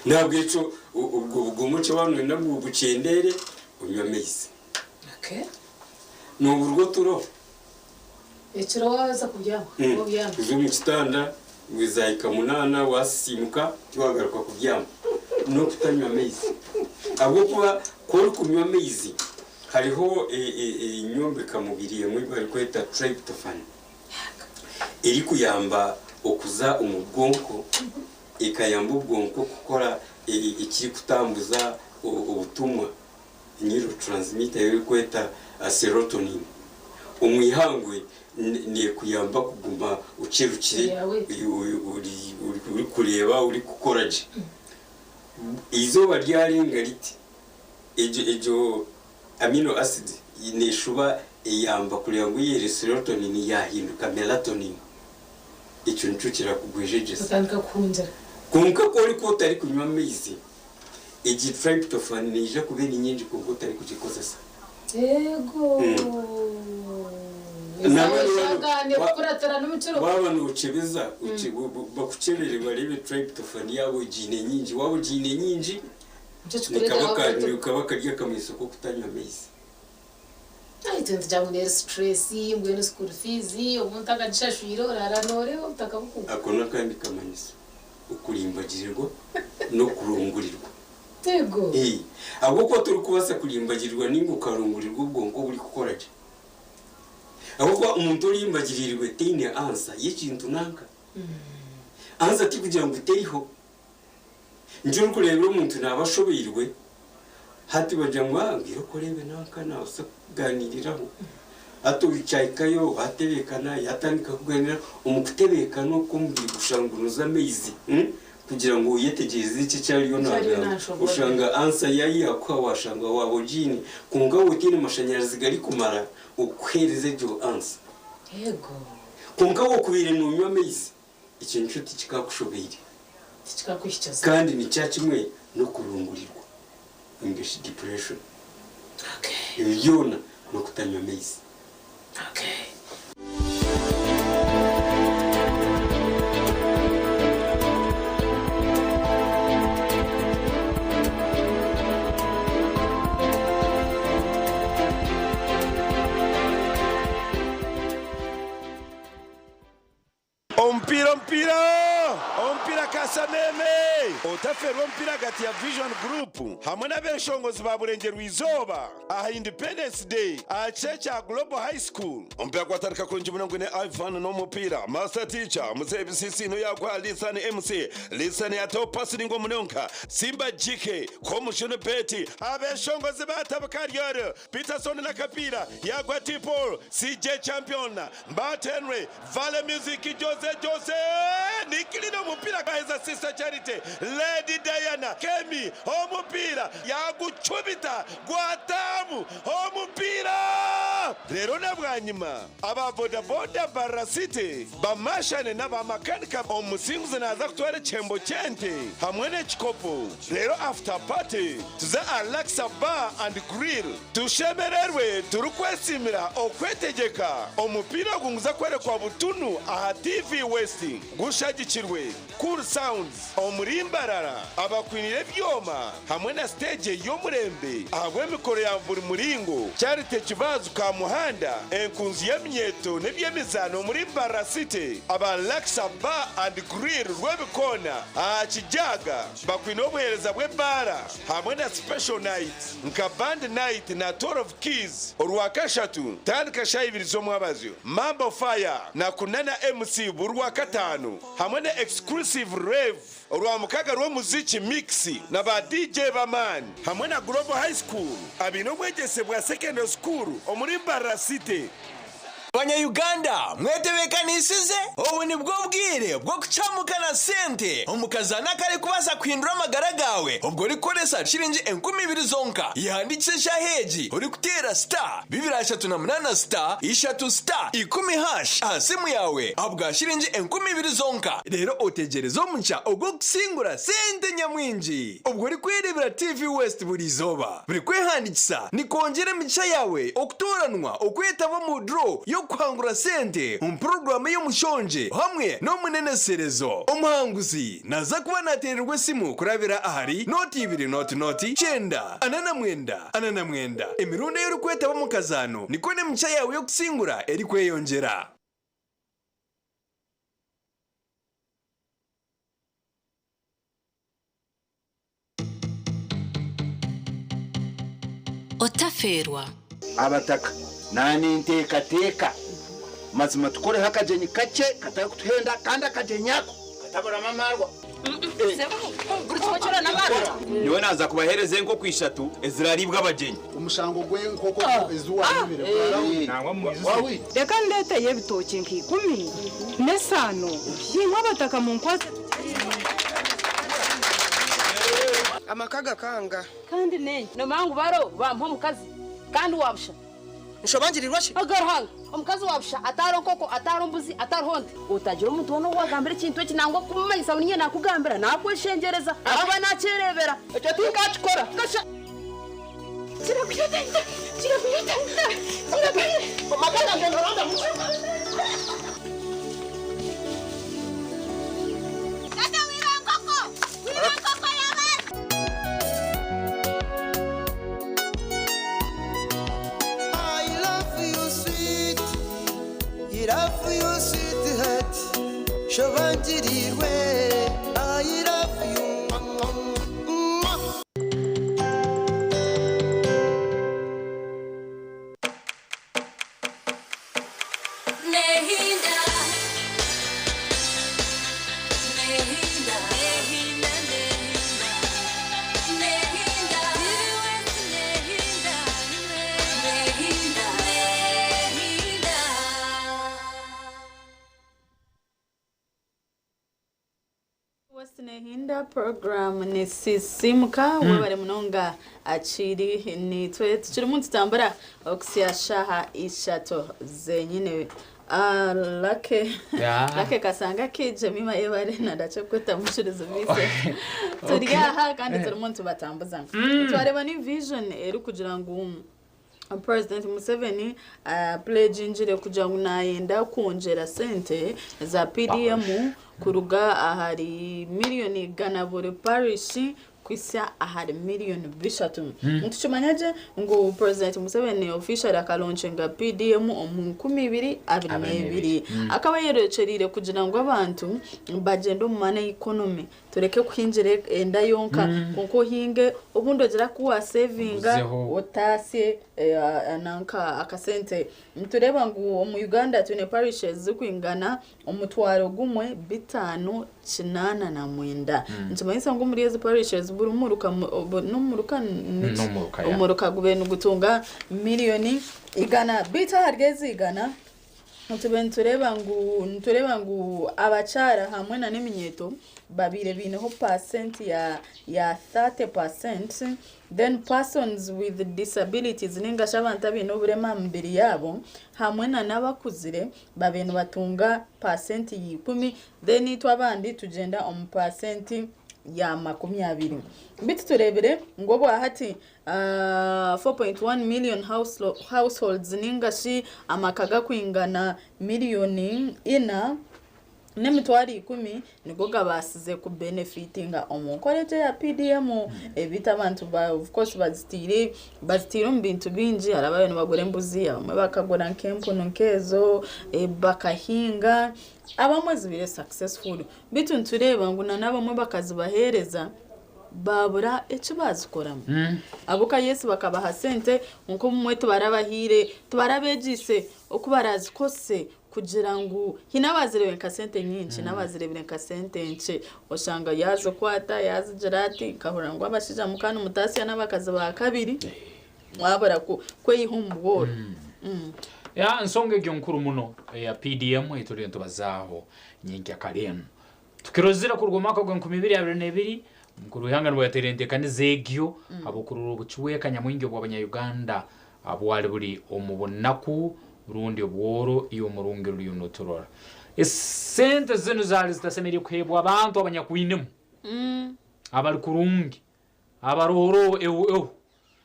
Speaker 12: Nahabwekyo obwo bugomoke waaba noyenda ngu bukyendeere, onywe amaizi. Nooburwa oturo.
Speaker 10: Ekiro waaza kubyama, obyama.
Speaker 12: Oza omu kitanda zaahika 8 waasisiimuka tiwaagaruka kubyama. N'okutanywa amaizi. Ahabw'okuba ku orikunywa amaizi hariho enyombeka-mubiri emwe ei barikweta tryptophan erikuyamba okuza omu bwonko, ekayamba obwonko kukora ekirikutambuza obutumwa, neurotransmitter ei barikweta serotonin. Omu ihangwe neekuyamba kuguma okyerukire, orikureeba, orikukora gye. Eizooba ryarenga riti, egyo amino acid neeshuba Eyamba kureba ngu eyeri serotonin yahinduka melatonin. Ekyo nikyo kirakugwejegyeza.
Speaker 10: Otandika kuhungira.
Speaker 12: Kwonka ku orikuba otarikunywa amaizi, egi tryptophan neija kuba eri nyingi kwonka otarikugikozesa.
Speaker 10: Eego. Eshagaane kukuratira n'omukiro.
Speaker 12: Waaba nookyebeza, bakukyebere bareebe tryptophan yaaba ogiine nyingi. Waaba ogiine nyingi, nikaba kari akamanyiso k'okutanywa maizi.
Speaker 10: Itwe nitugira ngu neri stress, mbwenu school fees obu ntakagishashwire oraara noreeba obutaka bukugwa.
Speaker 12: Ako n'akandi kamanyiso, okurimbagirirwa n'okurungurirwa.
Speaker 10: Tego.
Speaker 12: Eh, ahabw'okuba torikubaasa kurimbagirirwa ninga okarungurirwa obwonko oburikukora gye. Ahabw'okuba omuntu orimbagiriirwe taine ansa y'ekintu nanka. Ansa tikugira ngu teriho. Nikyo orikureebera omuntu naaba ashobeirwe, hati bagira ngu ah ngira okureebe nanka naabaasa kukugaaniiriraho. Hati okyahikayo baatebeekana, yaatandika kukugaaniirira, omu kutebeekana okwo omubiri gushangunuza amaizi kugira ngu oyetegyereze eki eki ariyo naagamba. Oshanga ansa ei yaakuha waashanga waaba ogiine, kwonka waaba otaine mashanyarazi garikumara okukuheereza egyo ansa. Kwonka waaba okubaire noonywa amaizi, Ekyo nikyo tikikakushobeire.
Speaker 10: Tikikakuhikize.
Speaker 12: Kandi ni kya kimwe n'okurungurirwa ninga shi depression. Ebyo byona n'okutanywa maizi.
Speaker 13: Omupiira omupiira omupiira Kasameme! Otaferwa omupiira ahagati ya Vision Group hamwe n'abeshongozi ba Burengyerwa Izooba aha Independence Day aha kishaayi kya Global High School. Omupiira gwatandika kurungi munonga gwine Ivan n'omupiira, Master Teacher, Muzeeyi Bisisi niwe yaguha Lisan MC, Lisan yataho pasi ningwa munonga, Simba GK, Komushunu Betty, abeshongozi batabuka Ryoro, Peterson n'akapiira yaguha T Paul, CJ Champion, Mbat Henry, Vale Music, Jose Jose, Nikilina omupiira gwaheza Sister Charity, Lady Diana, Kemi omupiira yagucumita gwataamu omupiira. Reero na bwanyima aba bodaboda Mbarara City bamashane n'aba makanika omusinguzi naaza kutwara ekihembo ky'ente hamwe n'ekikopo reero after party tuze aha Laksa Bar and Grill. Tushemererwe turikwesiimira okwetegyeka. Omupiira ogu nguza kworekwa butunu aha TV West gushagikirwe Cool Sounds omuri Mbarara abakwiniire ebyoma hamwe na siteegi ey'omurembe ahabw'emikoro ya buri muringo. Charity Kibazu Kamuhanda enkunzi y'eminyeeto n'eby'emizaano omuri Mbarara City aba Laksa Bar and Grill Rwebikoona aha Kijaga bakwine obuheereza bw'ebaara hamwe na Special Night. Nka Band Night na Tour of Keys Orwakashatu tandika shaaha ibiri z'omwabazyo, Mambo Fire na Kunana MC buri Rwakataano hamwe na Exclusive Rave Orwamukaga rw'omuziki Mix na ba DJ b'amaani hamwe na Global High School abaine obwegyese bwa Secondary School omuri Mbarara City.
Speaker 14: Banya Uganda mwetebekanisize? Obu nibwo bwire bw'okucamuka na sente omu kazaano akarikubaasa kuhindura amagara gaawe obwo orikukoresa shiringi 2000 zonka. Yehandiikise eshaaha egi orikuteera star 238 star ishatu star ikumi hash aha simu yaawe ahabwa shiringi 2000 zonka reero otegyereze omugisha ogw'okusingura sente nyamwingi obwo orikwereebera TV West buri izooba. Buri kwehandiikisa nikwongyera emigisha yaawe okutooranwa okwetaba omu draw y'okuhangura sente omu puroguraamu ey'omushongye hamwe n'omuneneserezo. Omuhanguzi naaza kuba naateererwa esimu kurabira ahari nooti ibiri nooti nooti kyenda ana na mwenda ana na mwenda. Emirundi ei orikwetaba omu kazaano nikwo n'emigisha yaawe y'okusingura erikweyongyera.
Speaker 11: Otafeerwa.
Speaker 15: Abataka, Naninteekateeka mazima tukoreho akagyenyi kakye katarikutuhenda kandi akagyenyi ako kataburamu amaarwa.
Speaker 16: Nyowe naaza kubaheereza enkoko ishatu eziraariibwe abagyenyi.
Speaker 15: Omushango gw'enkoko ezi waayibire gwarahwire.
Speaker 17: Reka ndeeteyo ebitookye nka ikumi n'esaano, imwe abataka munkwatse tugye.
Speaker 18: Amaka gakanga.
Speaker 19: Kandi n'enki? Noomanya ngu baro bampa omukazi kandi waabusha.
Speaker 18: Nshobangirirwa shi?
Speaker 19: Aga Ruhanga, omukazi wa busha atariho nkoko, atariho mbuzi, atariho nte. Otagira omuntu woona ou wagambira ekintu eki nangwa kumumanyisa ngu niinye naakugambira, naakweshengyereza ahakuba naakyereebera.
Speaker 18: Ekyo tinkakikora.
Speaker 19: Kasha. Kirakwita, kirakwita, kirakwita.
Speaker 18: Amaka gangye noronda
Speaker 11: Tata wiba nkoko! Wiba nkoko y'abandi!
Speaker 20: I love you sweet, I love you sweetheart, shobangirirwe. I love you. Mwah.
Speaker 11: Nehinda Nehinda Nehinda Nehinda Nehinda Nehinda Nehinda
Speaker 2: West Nehinda program nisisimuka webare munonga akiri nitwe tukirimu nitutambura okuhitsya shaaha 3 zenyine. Lake Lake kasanga keije mima yebare nadache kweta mushurizi bise turi aha kandi turimu nitubatambuza. Twareba ni vision erikugira ngu President Museveni pledgingire kugira ngu nayenda kwongyera sente za PDM kuruga ahari miliyoni 100 buri parish kuhitsya ahari miliyoni 300. Nitukimanya gye ngu President Museveni officially akalaunchinga PDM omu 2022. Akaba yerekyereire kugira ngu abantu bagyende omu money economy, tureke kuhingira enda yonka, konka ohinge obundi ogira ku wasevinga
Speaker 1: Oguzeho.
Speaker 2: otasye nanka akasente. Nitureeba ngu omu Uganda twine parishes zirikwingana 15,589. Nikimanyisa ngu omuri ezi parishes buri muruka n'omuruka
Speaker 1: N'omuruka, ya.
Speaker 2: omuruka gube nigutunga miliyoni 100. Beitu ahari ezi 100 tube nitureeba ngu abakyara hamwe na n'eminyeeto babiire biineho percent ya 30%, then persons with disabilities ningashi abantu abaine oburema aha mibiri yaabo hamwe na n'abakuzire babiire nibatunga pasenti ya 10, then itwe abandi tugyenda omu pasenti ya 20. Bitu tureebire ngu obwahati 4.1 million households ningashi amaka gakwingana 4,100,000 nigo gabaasize kubenefitinga omu nkora egyo ya PDM. Ebeitu abantu ba, of course bazitiire omu bintu bingi. Hari ababaire nibagura embuzi, abamwe bakagura nk'empunu nk'ezo, bakahinga, abamwe zibaire successful. Bitu nitureeba ngu na n'abamwe bakazibaheereza babura eki bazikoramu. Abuka yesu bakabaha sente nk'obumwe tibarabahiire, tibarabegiise oku barazikose kugira ngu hine abazirebire nka sente nyingi n'abazirebire nka sente nkye, oshanga yazikwata yazigira ati nkahurira ngu abashaija mukana mutasya n'abakazi ba kabiri mwabura kweyiha omu bworo.
Speaker 1: Ya, nsonga egyo nkuru muno eya PDM eturiyo nitubazaaho nyenkya kare enu. Tukirozire kuruga omu mwaka gwa 2022 mukuru w'ihanga nibwo yateire enteekaniza egyo habw'okurora obucweka nyamwingi obw'abanya-Uganda bwali buri omu bunaku rundi obworo. Iyo omurungi ruriyo noturora esente zinu zaali zitasemeriire kuheebwa abantu abanyakwinemu, abari kurungi, abarohoroho ehu ehu.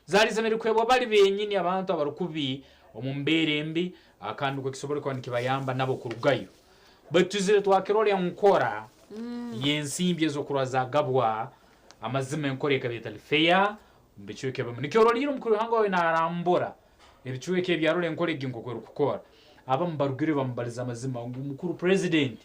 Speaker 1: Zaali zisemeriire kuheebwa bali benyini abantu abarikubi omu mbeera embi, kandi nukwo kisobole kuba nikibayamba nabo kurugayo. Baitu tuzire twakirora enkora y'ensimbi ez'okurora zagabwa, amazima enkora ekaba etali fair omu bicweka ebimu. Nikyo oroliire omukuru w'ihanga wawe narambura ebicweka ebi, arora enkora egi nk'oku erikukora. Abamu barugire bamubaliza amazima ngu mukuru president,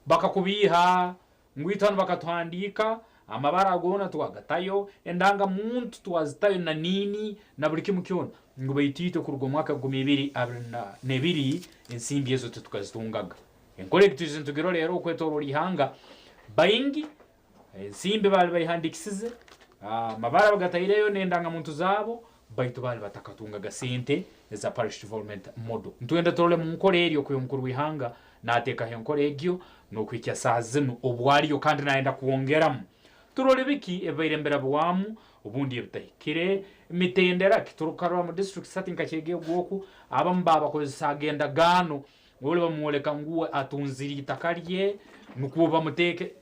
Speaker 1: bakakubiiha ngu itwe hanu bakatuhandiika amabara goona twagatayo, endangamuntu twazitayo na niini na buri kimu kyona, ngu baitu itwe kuruga omu mwaka 2022 ensimbi ezo titukazitungaga. Enkora egi twize nitugirora rero okwetoroora ihanga, baingi ensimbi baali bayihandikisize, amabara bagataireyo n'endangamuntu zaabo, baitu baali batakatungaga sente eza parish development model. Nitwenda turole mu nkora eryo okuya omukuru w'ihanga naateekaho enkora egyo n'okuhikya saaha zinu obwariyo kandi nayenda kwongeramu. Turole biki ebibaire nibirabwamu obundi ebitahikire, mitendera ki turukukarora mu districts hati nka Kyegegwa oku abamu baabakozesaga endagaano oli bamwoleka ngu uwe atunzire itaka rye nukwo bamuteeke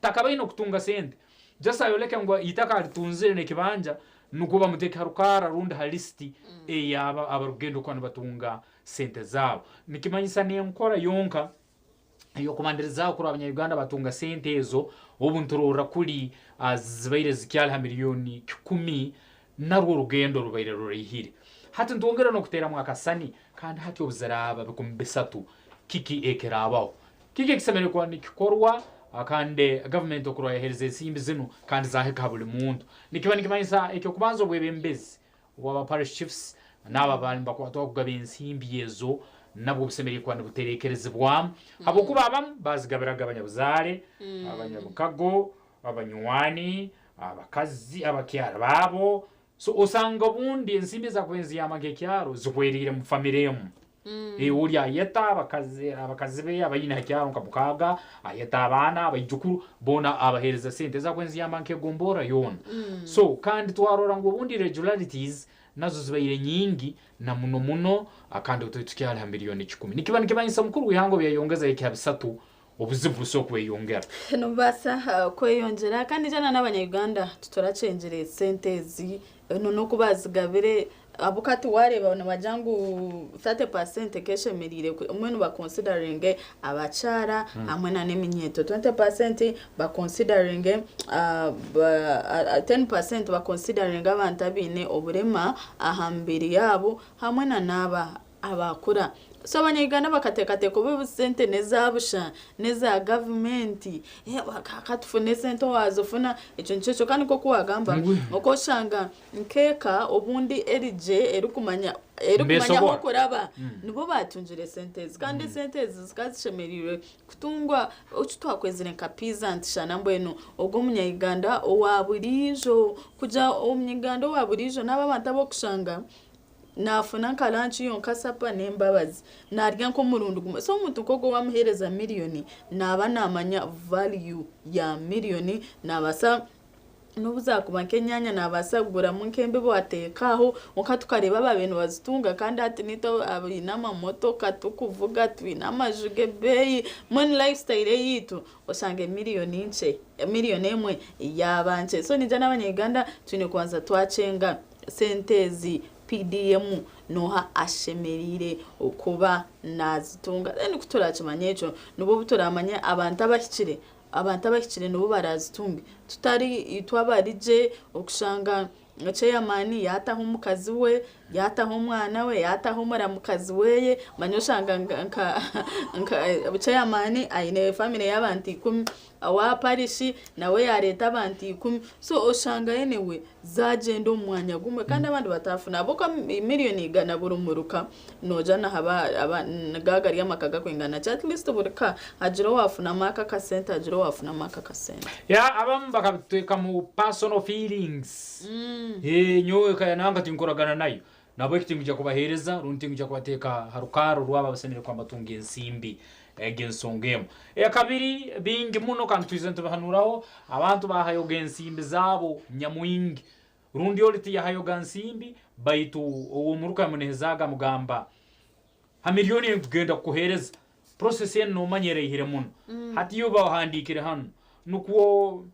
Speaker 1: takabaine okutunga sente just ayoleke ngu itaka alitunzire n'ekibanja nukwo bamuteeke ha rukaara rundi ha lisiti ey'abo abarukugenda okuba nibatunga sente zaabo. Nikimanyisa n'enkora yonka ey'okubandirizaaho kurora abanya-Uganda batunga sente ezo obu niturorra kuli zibaire zikyali ha miriyoni kikumi narwo orugendo rubaire ruraihire. Hati nitwongera n'okuteeramu akasani kandi hati obu ziraaba 3000 kiki ekiraabaho? Kiki ekisemeriire kuba nikikorwa kandi gavumenti okurora yaheereza ensimbi zinu kandi zahika ha buli muntu? Nikiba nikimanyisa eky'okubanza obwebembezi obwaba parish chiefs n'abo abaali nibakwatwaho kugaba ensimbi ezo nabwo busemeriire kuba nibuterekerezibwamu habwokuba abamu baazigabiraga abanyabuzaale, abanyabukago, abanywani, abakazi, abakyara baabo. So osanga obundi ensimbi ezakubaire niziyamba nk'ekyaro zihweriire mu famire emu. Oli ayeta abakazi abakazi be abaine ha kyaro nka mukaaga, ayeta abaana, abaijukuru, boona abaheereza sente ezakubaire niziyamba nk'egomborra yoona. So kandi twarora ngu obundi irregularities nazo zibaire nyingi na muno muno kandi obu turi tukyali ha miriyoni kikumi. Nikiba nikimanyisa omukuru w'ihanga obu yayongezayo ekya bisatu obuzibu busobola kweyongera.
Speaker 2: Nibubaasa kweyongyera kandi jana n'abanya-Uganda titurakyengire sente ezi n'oku baazigabire ahabw'okuba hati waareeba nibagira ngu 30% ekeshemereire mbwenu bakonsidaringe abakyara hamwe n'eminyeeto, 20% bakonsidaringe 10% bakonsidaringe abantu abaine oburema aha mibiri yaabo hamwe n'aba abakura. So abanya-Uganda bakateekateeka obu sente n'eza busha, n'eza gavumenti, ka tufune esente owaazifuna, ekyo nikyo kyonka nikwo oku waagamba, okooshanga nk'eka obundi eri gye erikumanya erikumanya ah'okuraba, nibo baatungire esente ezi. Kandi esente ezi zikaba zishemereire kutungwa eki twakwezire nka peasant shana mbwenu ogwo omunya-Uganda owa buriijo, kugira omunya-Uganda owa buriijo n'abo abantu ab'okushanga Naafuna nka lunch yonka, supper n'embabazi. Naarya nk'omurundi gumwe. So omuntu nk'ogwo waamuheereza miriyoni, naaba naamanya value ya miriyoni, naabaasa n'obu zaakuba nk'enyaanya naabaasa kuguramu nk'embibo ateeke aho, kwonka tukareeba abaabaire nibazitunga kandi hati naitwe abaine amamotoka turikuvuga, twine amaju g'ebeeyi, mbwenu lifestyle eyaitu oshange miriyoni nkye, miriyoni emwe yaaba nkye. So niinyija n'abanya-Uganda twine kubanza twakyenga. Sente ezi PDM noha ashemereire kuba nazitunga? Then kuturakimanya ekyo nibwo obu turamanya abantu abahikire, abantu abahikire nibo barazitunge tutari itwe abari gye okushanga chairman yataho omukazi we, yataho omwana we, yataho omuramukazi weye, manya oshanga nka nka chairman aine family y'abantu ikumi, owa parish nawe yareeta abantu ikumi, so oshanga anyway Zaagyenda omu mwanya gumwe kandi abandi bataafuna ahabw'okuba miriyoni igana buri muruka noogira nihaba nigaba gari amaka garikwingana ki at least buri ka hagire owaafunamu aka akasente hagire owaafunamu aka akasente.
Speaker 1: Yeah abamu bakabiteekamu personal feelings nyowe eka ya nanka tinkoragana nayo nahabweki tinkwija kubaheereza rundi tinkwija kubateeka ha rukaaro rwabo abasemeriire kuba nibatunga ensimbi Egi ensonga emu. Eyakabiri, baingi muno kandi twizire nitubihanuraho, abantu bahayoga ensimbi zaabo nyamwingi. Rundi oli tiyahayoga nsimbi, baitu ow'omuruka yamunihizaaga amugamba, ha miriyoni ei nkugenda kukuheereza, process enu nomanya eraihire muno. Hati iwe ba ohandiikire hanu, nukwo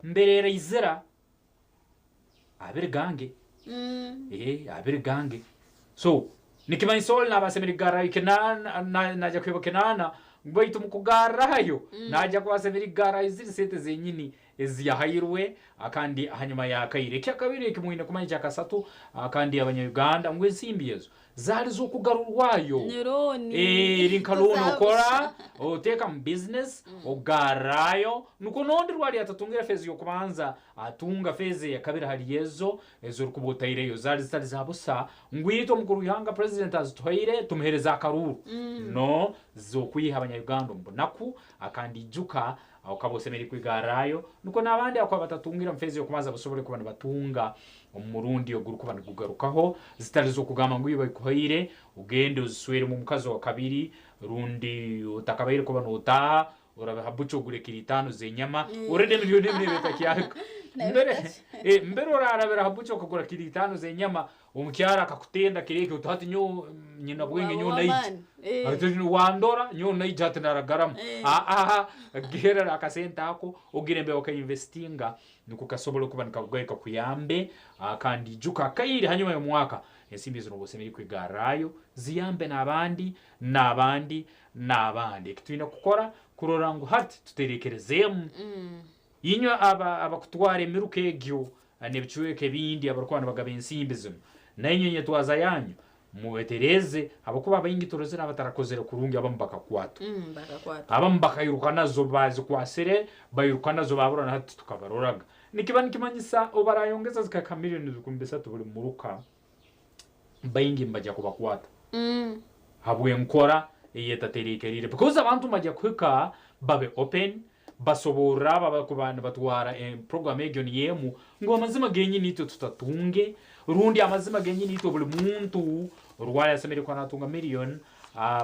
Speaker 1: mbere eraizira, abiri gange. Ee, abiri gange. So, nikimanyisa oli naaba asemeriire kugarrayo kinaana, naija kuheebwa kinaana, baitu omu kugarrayo, naija kuba asemeriire kugarrayo ziri sente zenyini ezi yahairwe kandi hanyuma y'akaire. Ekyakabiri eki mwine kumanya ekyakasatu, kandi abanya-Uganda ngu ensimbi ezo zaali z'okugarurwayo.
Speaker 2: Ni looni.
Speaker 1: Eri nka looni okora, oteeka mu bizinesi, ogarrayo, nukwo n'ondi rwari atatungire feezi y'okubanza, atunga feezi eyakabiri hali ezo ezi orikuba otaireyo. Zaali zitari za busa ngu itwe omukuru w'ihanga president azituhaire tumuhereze akaruuru. No, z'okwiha abanya-Uganda omu bunaku, akandi ijuka okaba osemeriire kwigarrayo nukwo n'abandi abakuba batatungire omu feezi y'okubanza basobole kuba nibatunga omu murundi ogurikuba nigugarukaho, zitari z'okugamba ngu iwe baikuhaire ogende ozisweremu omukazi owakabiri rundi otakabaire kuba notaaha. Orabe ha butcher ogure kiro itaano z'enyama, already emiliyoni emwe neeba etakyahika. Mbere, eh, mbere orarabira ha butcher okagura kiro itaano z'enyama, omukyara akakutenda kiro ekyo oti hati nyowe nyina bwenge
Speaker 2: Waaba
Speaker 1: nyowe naija.
Speaker 2: w'amaani. Eh.
Speaker 1: Ati wandora nyowe naija hati naragaramu. Aa, gerera akasente ako ogire mbe okainvestinga nikwo kasobole kuba nikarugayo kakuyambe kandi ijuka akaire hanyuma y'omwaka ensimbi ezo nooba osemeriire kwigarrayo ziyambe n'abandi n'abandi n'abandi. Eki twine kukora kurora ngu hati tuterekerezeemu. Inywe aba abakutwara emiruka egyo n'ebicweka ebindi abarukuba nibagaba ensimbi zinu, nainywe enyetwaza yanyu mwetereeze habwokuba abaingi turozere abatarakozere kurungi abamu bakakwatwa.
Speaker 2: Bakakwatwa.
Speaker 1: Abamu bakairuka nazo bazikwasire bairuka nazo babura na hati titukabaroraga. Nikiba nikimanyisa obu barayongeza zikahika miriyoni 3,000 buli muruka, baingi nibaija kubakwata. Habw'enkora ey'etatereekeriire because abantu nibaija kuhika babe open basoborre abo abakuba nibatwara program egyo niyo emu ngu amazima genyini itwe tutatunge rundi amazima genyini itwe buli muntu rwali asemeriire kuba natunga million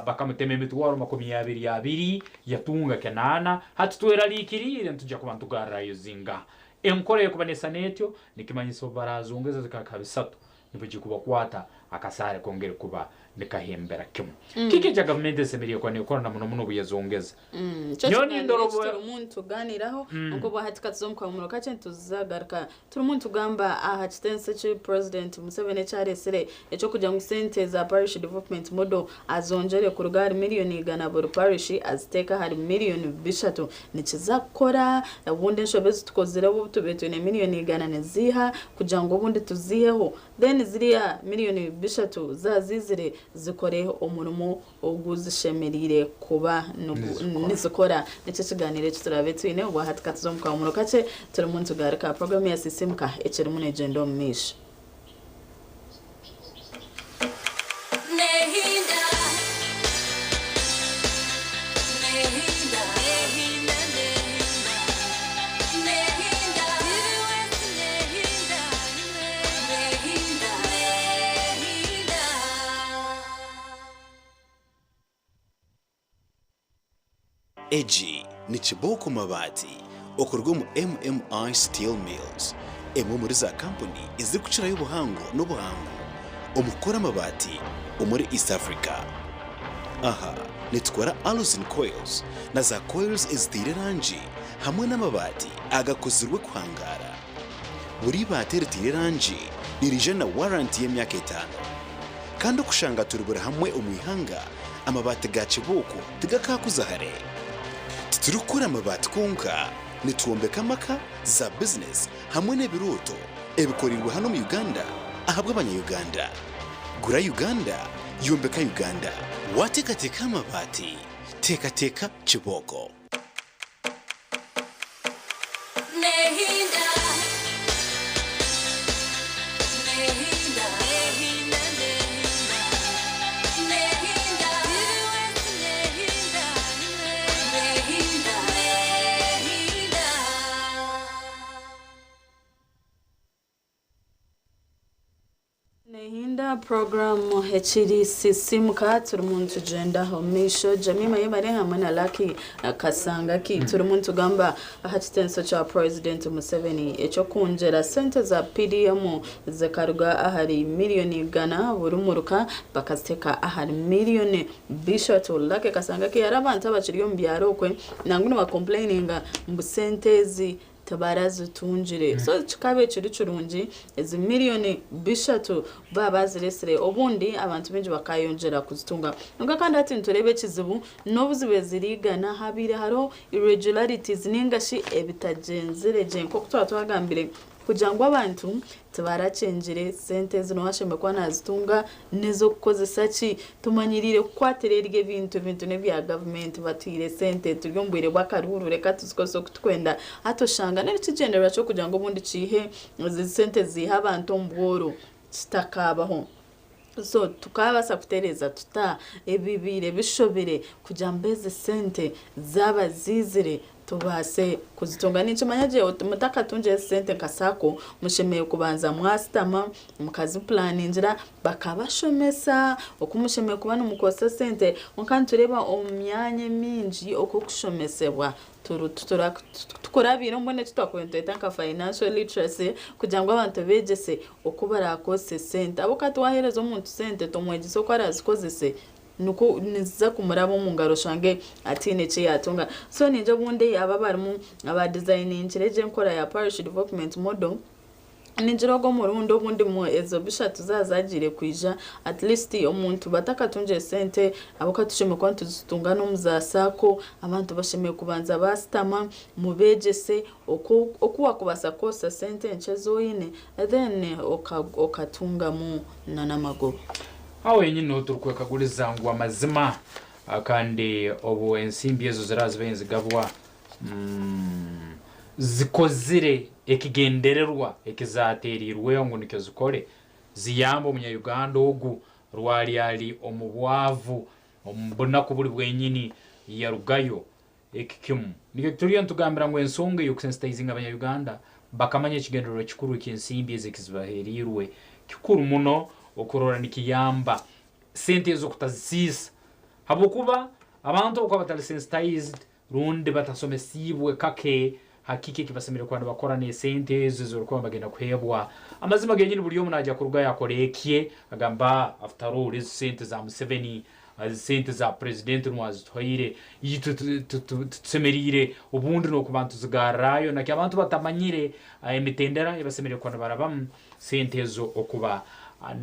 Speaker 1: bakamutema emitwaro 20 abiri yatunga 8 hati tweraliikiriire nitujya kuba nitugarrayo zingaha enkora ey'okuba nesana etyo nikimanyisa obu barazongeza zikahika 300 Nibaija kubakwata akasaare kongere kuba nikahembera kimu. Kiki ekya gavumenti esemeriire kuba nekora na muno muno obuyezongeza?
Speaker 2: Nikyo
Speaker 1: Nyowe
Speaker 2: kiganiro
Speaker 1: nindora
Speaker 2: eki
Speaker 1: obu
Speaker 2: turimu nitugaaniiraho nk'obu hati ka tuze omu kahumuro kakye nituzagaruka turimu nitugamba aha kitenso eki Purezidenti Museveni eki areetsire eky'okugira ngu sente za Parish Development Model azongyere kuruga ahari miriyoni 100 buri parish aziteeke ahari miriyoni 300. Nikiza kukora obundi enshobe ezi tukozire obu tubaire twine miriyoni 100 niziiha kugira ngu obundi tuziiheho then ziriya miriyoni 300 zaaba ziizire zikore omurimo ogu zishemereire kuba nizikora. Nikyo ekigaaniiro eki turaabe twine obwahati ka tuze omu kahumuro kakye turimu nitugaruka aha puroguraamu ya Sisiimuka ekirimu neegyenda omu maisho.
Speaker 9: Egi ni Kibooko Mabaati okuruga omu MMI Steel Mills, emwe omuri za kampuni ezirikukirayo obuhango n'obuhangu omu kukora amabaati omuri East Africa. Aha nitukora Alusin Coils na za coils eziteire erangi hamwe n'amabaati agakozirwe kuhangaara. Buri ibaati eriteire erangi niriija na waranti y'emyaka etaano. Kandi okushanga turi buri hamwe omu ihanga, amabaati ga kibuuko tigakaakuza hare. Titurikukora amabaati kwonka, nitwombeka amaka, za bizinesi hamwe n'ebirooto ebikoreirwe hanu omu Uganda ahabw'abanya-Uganda. Gura Uganda, yombeka Uganda. Waateekateeka aha mabaati, teekateeka kibooko.
Speaker 2: Nehinda puroguramu ekiri Sisimuka turimu nitugyenda omu maisho. Jemima Yebare hamwe na Lucky Kasangaki turimu nitugamba aha kitenso kya Purezidenti Museveni eky'okwongyera sente za PDM zikaruga ahari miriyoni 100 buri muruka bakaziteeka ahari miriyoni 300. Lucky Kasangaki hariho abantu abakiri omu byaro okwe nangwa nibakompureyininga ngu sente ezi tibarazitungire. So kikaaba kiri kirungi ezi miriyoni 300 baaba bazireetsire obundi abantu baingi bakaayongyera kuzitunga. Kwonka kandi hati nitureeba ekizibu n'obu zibaire ziri igana habaire hariho irregularities nainga shi ebitagyenzire gye nk'oku twaba twagambire kugira ngu abantu Tibarakyengire, sente ezi nooha ashemereire kuba naazitunga n'ez'okukozesa ki? Tumanyiriire kukwatira eryo ebintu, ebintu n'ebya gavumenti batuhaire sente turi omu bwire bw'akaruuru reka tuzikozese oku turikwenda. Hati oshanga n'ekigyendererwa ky'okugira ngu obundi kiihe ezi sente ziihe abantu omu bworo kitakaabaho. So tukaabaasa kutereeza tuta ebibaire bishobire kugira ngu ezi sente zaaba ziizire. Tubaase kuzitunga. Ninkimanya gye mutakatungire esente nka sacco, mushemereire kubanza mwasitama mukazipulaningira, bakabashomesa oku mushemereire kuba nimukozesa esente. Kwonka nitureeba omu myanya emingi oku okushomesebwa tukurabiire mbwenu eki twakubaire nitweta nka financial literacy kugira ngu abantu beegyese oku baraakozese esente. Ahabw'okuba hati waaheereza omuntu sente tomwegyesa oku araazikozese, Nikwo niziza kumuraba omu ngaro oshange ataine eki yaatunga. So ningira obundi aba abarimu abaadizayiningire egi enkora ya Parish Development Model, ningira ogu omurundi obundi ezo bishatu zaaba zaagiire kwija, at least omuntu batakatungire sente ahabw'okuba tushemereire kuba nituzitunga n'omu za saako, abantu bashemereire kubanza baasitama mubeegyese oku oku waakubaasa kukozesa sente nkye ezi oine then okatungamu n'amagoba.
Speaker 1: Aho henyini niho turikwekaguriza ngu amazima kandi obu ensimbi ezo ziraba zibaire nizigabwa zikozire ekigendererwa ekizateereirweho ngu nikyo zikore, ziyambe omunya-Uganda ogu rwari ari omu bwavu omu bunaku buri bwenyini yarugayo. Eki kimu nikyo turiyo nitugambira ngu ensonga ey'okusensitizinga abanya-Uganda bakamanya ekigendererwa kikuru eky'ensimbi ezi ekizibaheereirwe kikuru muno okurora nikiyamba sente ezo kutazisiisa habwokuba abantu obu bakuba batali sensitized rundi batasomesiibwe kake ha kiki eki basemeriire kuba nibakora n'esente ezo ezi barikuba nibagenda kuheebwa. Amazima genyini buri omu naija kurugayo akore ekye agambe after all ezi sente za Museveni Ezi sente za purezidenti niwe azituhaire, itwe titusemeriire obundi n'okuba nituzigarrayo. Naki abantu batamanyire emitendera ei basemeriire kuba nibarabamu sente ezo okuba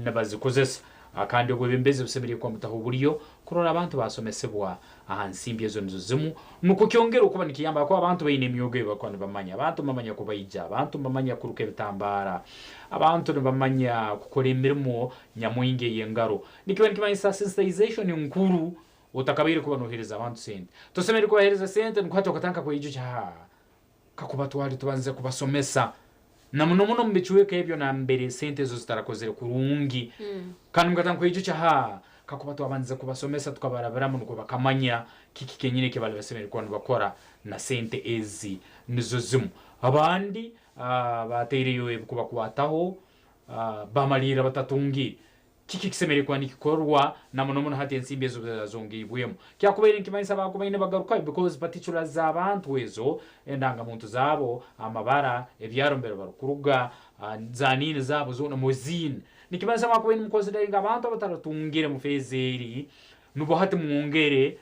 Speaker 1: nibazikozesa. Kandi obwebembezi busemeriire kuba nibutaho oburyo kurora abantu baasomesebwa aha nsimbi ezo nizo zimu nukwo kyongere okuba nikiyamba ahakuba abantu baine emyoga ei barikuba nibamanya. Abantu nibamanya kubaija, abantu nibamanya kuruka ebitambaara, abantu nibamanya kukora emirimo nyamwingi ey'engaro. Nikiba nikimanyisa sensitization nkuru otakabaire kuba nohereza abantu sente. Tosemeriire kubahereza sente ngu hati okatandika kweyijukya haa kakuba twali tubanzize kubasomesa na muno muno omu bicweka ebyo nambere sente ezo zitarakozere kurungi kandi mukatandika kweyijukya haa kakuba twabandize kubasomesa tukabarabiramu nukwo bakamanya kiki kenyini eki bali basemeriire kuba nibakora na sente ezi nizo zimu. Abandi bataireyo ebikubakwataho bamaliirra batatungire. Kiki ekisemeriire kuba nikikorwa na muno muno hati ensimbi ezo obuzirazongeibwemu? Kyakubaire nikimanyisa baakubaire nibagarukayo because particulars z'abantu ezo, endangamuntu zaabo, amabara, ebyaro mbere barukuruga, za niini zaabo zoona muziine. Nikimanyisa mwakubaire nimuconsideringa abantu abataratungire mu phase eri nubwo hati mwongere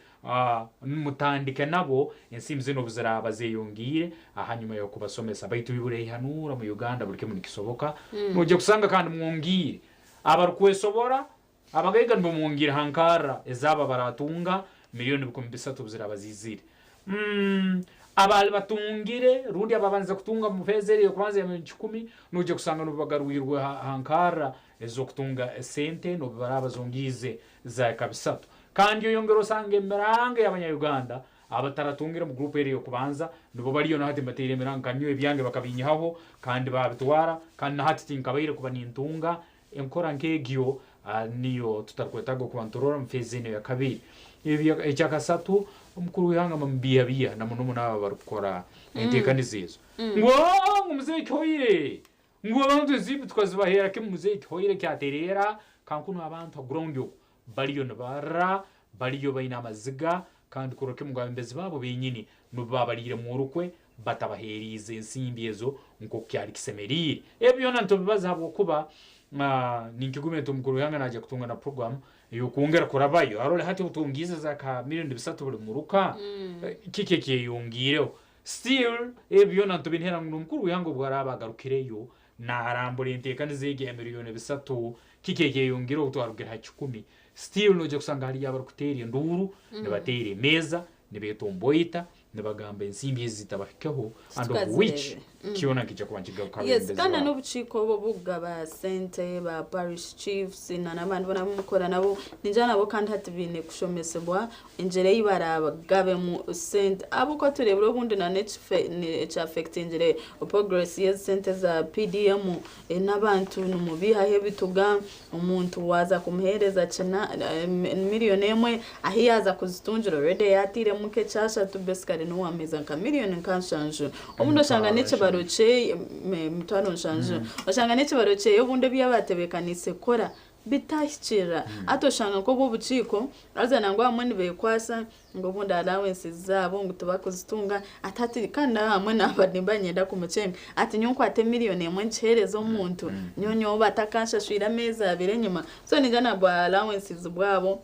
Speaker 1: mutandike nabo ensimbi zinu obuziraaba zeyongiire ahanyuma y'okubasomesa. Baitu Baibuli ehanuura mu Uganda buli kimu nikisoboka. Noija kusanga kandi mwongiire Abarukwesobora, abagaiga nibo mwongiire ha nkarra ez'abo abaratunga milioni 3000 obuziraaba ziizire. Abaali batungire rundi ababandize kutunga omu feeza eri ey'okubanza eya milioni kikumi, noija kusanga nubo bagarwirwe ha nkarra ez'okutunga esente n'obu baraaba bazongiize zahika bisatu. Kandi oyongere osange emiranga ey'Abanya-Uganda Abataratungire omu guruupu eri ey'okubanza nibo bariyo na hati mbateire emiranga nka nyowe ebyange bakabinyihaho kandi baabitwara kandi na hati tinkabaire kuba nintunga enkora nk'egyo niyo tutarikwetaaga okuba niturora omu feezi enu eyakabiri. Ekyakasatu, omukuru w'ihanga bamubiihabiiha na muno muno abo abarikukora enteekaniza ezo ngu oo ngu muzeeyi kihoire ngu abantu ensimbi tukazibaheera kimu muzeeyi kihoire kyatereera kankunu abantu ha ground oku Bariyo nibarra, bariyo baine amaziga, kandi kurora kimu ngu abebembezi baabo benyini nubo baabaliiremu orukwe batabaheeriize ensimbi ezo nk'oku kyali kisemeriire. Ebi byona nitubibaza habwokuba ninkigumya nti omukuru w'ihanga naija kutunga na puroguramu ey'okwongera kurabayo arole hati otungiize za ka miriyoni bisatu buli muruka, kiki ekyeyongiireho? Still ebi byona nitubinihira ngu n'omukuru w'ihanga obu araaba agarukireyo Naarambura enteekaniza egi eya miriyoni bisatu, kiki ekyeyongiire obu twarugire ha kikumi? Still noija kusanga hariyo abarikuteera enduuru, nibateera emeeza, nibeetomboita, nibagamba ensimbi ezi zitabahikeho and of which
Speaker 2: Tukazirebe.
Speaker 1: Kyona nkija kuba nkigaruka
Speaker 2: Yes,
Speaker 1: abebembezi
Speaker 2: kandi
Speaker 1: babo.
Speaker 2: n'obukiiko obwo bukugaba sente ba parish chiefs na n'abandi boona bumukora nabo ningira nabo kandi hati baine kushomesebwa engyera ei baragabemu sente ahabw'okuba tureebire obundi na n'ekyaffectingire progress y'ezi sente za PDM eh, n'abantu nimubihaho ebituga omuntu waaza kumuheereza kina eh, miliyoni emwe ahi yaaza kuzitungira already yaatairemu nk'ekyashatu basically n'owaamuheeza nka miliyoni nka nshanju obundi oshanga n'ekibaro kye emitwaro nshanju oshanga n'ekibaro kyeye obundi ebi yabatebeekaniise kukora bitahikirira hati oshanga nk'obu obukiiko haza nangwa abamwe nibeekwasa ngu obundi allowances zaabo ngu tibakuzitunga ati hati kandi ahamwe naaba nimba niinyenda kumukyenga ati nyowe nkwate miliyoni emwe ngiheereze omuntu nyowe nyowe batakanshashwire ameezi abiri enyima so ningira na bwa allowances bwabo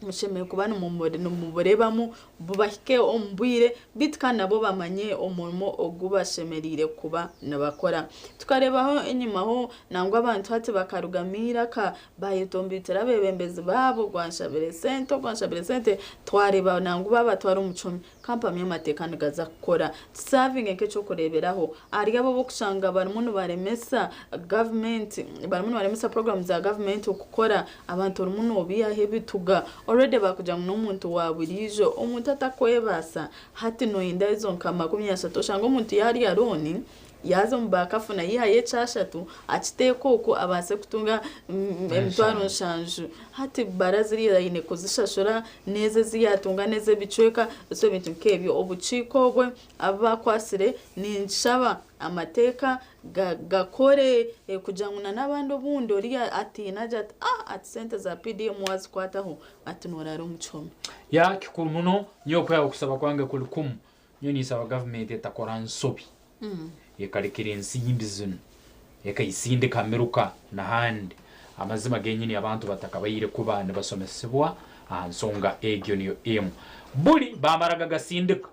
Speaker 2: mushemereire kuba nimubureebamu bubahike omu bwire beitu kandi nabo bamanye omurimo ogu bashemereire kuba nibakora. Tukareebaho enyimaho nangwa abantu hati bakarugamu eiraka bayetomboitera abeebembezi baabo gwanshabire sente ogwanshabire sente twareeba nangwa baabatwara omu kihome. Kampamya amateeka nigaza kukora tusavinge nk'ekyokureeberaho ahari abo ab'okushanga barimu nibaremesa gavumenti barimu nibaremesa puroguramu za gavumenti okukora abantu orimu noobiihaho ebituga already baakugira ngu n'omuntu wa buriijo omuntu atakwebaasa hati nooyenda ezo nka 30 oshange omuntu yaarya looni yaaza omu baakafuna yaihayo ekyashatu akiteeka okwo abaase kutunga emitwaro nshanju hati bara ziriya aine kuzishashura n'ezo ezi yaatunga n'ez'ebicweka so ebintu nk'ebyo obukiiko obwe abu baakwatsire ninshaba amateeka gakore kugira ngu n'abandi obundi oriya atiine agire ati ah ati sente za PDM waazikwataho ati nooraara omu kihome.
Speaker 1: Ya kikuru muno nyowe kwihaho okusaba kwange kuli kumu nyowe ninsaba gavumenti etakora nsobi ekarekera ensimbi zinu ekaisindika miruka nahandi. Amazima genyini abantu batakabaire kuba nibasomesebwa aha nsonga egyo niyo emu. Buri bamaraga gasindika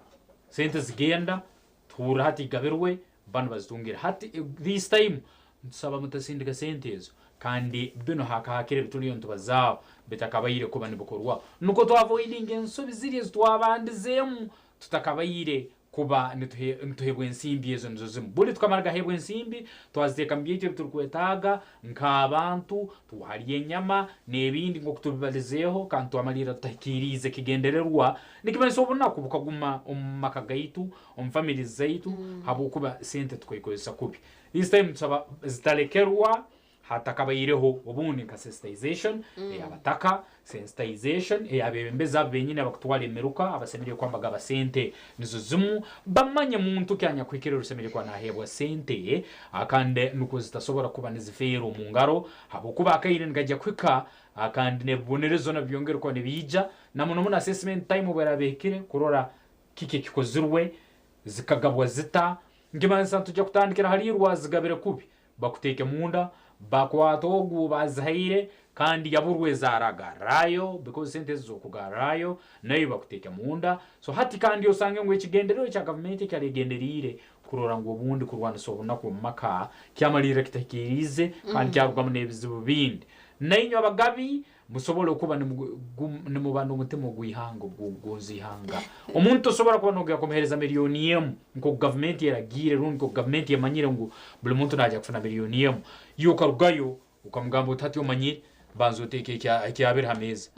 Speaker 1: sente zigenda tuhurra hati igabirwe banu bazitungire. Hati this time nitusaba mutasindika sente ezo kandi binu hakahakire ebituliyo nitubazaaho bitakabaire kuba nibikorwa nukwo twavoidinga ensobi ziri ezitwabandizeemu tutakabaire kuba nituheebwa ensimbi ezo nizo zimu. Buri tukamara gaheebwa ensimbi, twaziteeka mu byaitu ebi turikwetaaga nk'abantu, twarya enyama n'ebindi nk'oku tubibalizeeho kandi twamaliirra tutahikiiriize kigendererwa, nikimanyisa obunaku bukaguma omu maka gaitu, omu families zaitu habw'okuba sente tukagikozesa kubi. This time nitusaba zitalekerwa Hatakabaireho obundi nka sensitization ey'abataka, sensitization ey'abebembezi abo benyini abakutwara emiruka abasemeriire kuba nibagaba sente nizo zimu, bamanye muntu ki anyakuhikire orusemeriire kuba naheebwa sente kandi nukwo zitasobora kuba nizifeera omu ngaro habwokuba akaire nikaija kuhika kandi n'ebibonerezo nabyo byongere kuba nibiija na muno muno assessment time obu eraaba ehikire kurora kiki ekikozirwe, zikagabwa zita, nikimanyisa nitujya kutandikira hali irwe azigabire kubi. Bakuteeke munda, bakwate ogu bazihaire kandi yaburwa ezi aragarrayo because sente ezi z'okugarrayo naiwe bakuteeke munda. So hati kandi osange ngu ekigendererwa ekya gavumenti eki aregenderiire kurora ngu obundi kurwanisa obunaku omu maka kyamalirra kitahikiiriize kandi kyarugamu n'ebizibu bindi. Nainywe abagabi Musobole okuba nimuba n'omutima ogw'ihanga, ogw'okugonza ihanga. Omuntu tosobora kuba nogenda kumuheereza miliyooni emu nk'oku gavumenti eragiire rundi nk'oku gavumenti emanyire ngu buli muntu naija kufuna miliyooni emu. Iwe okarugayo okamugamba oti hati omanyire banza oteeke ekyabiri ha meeza,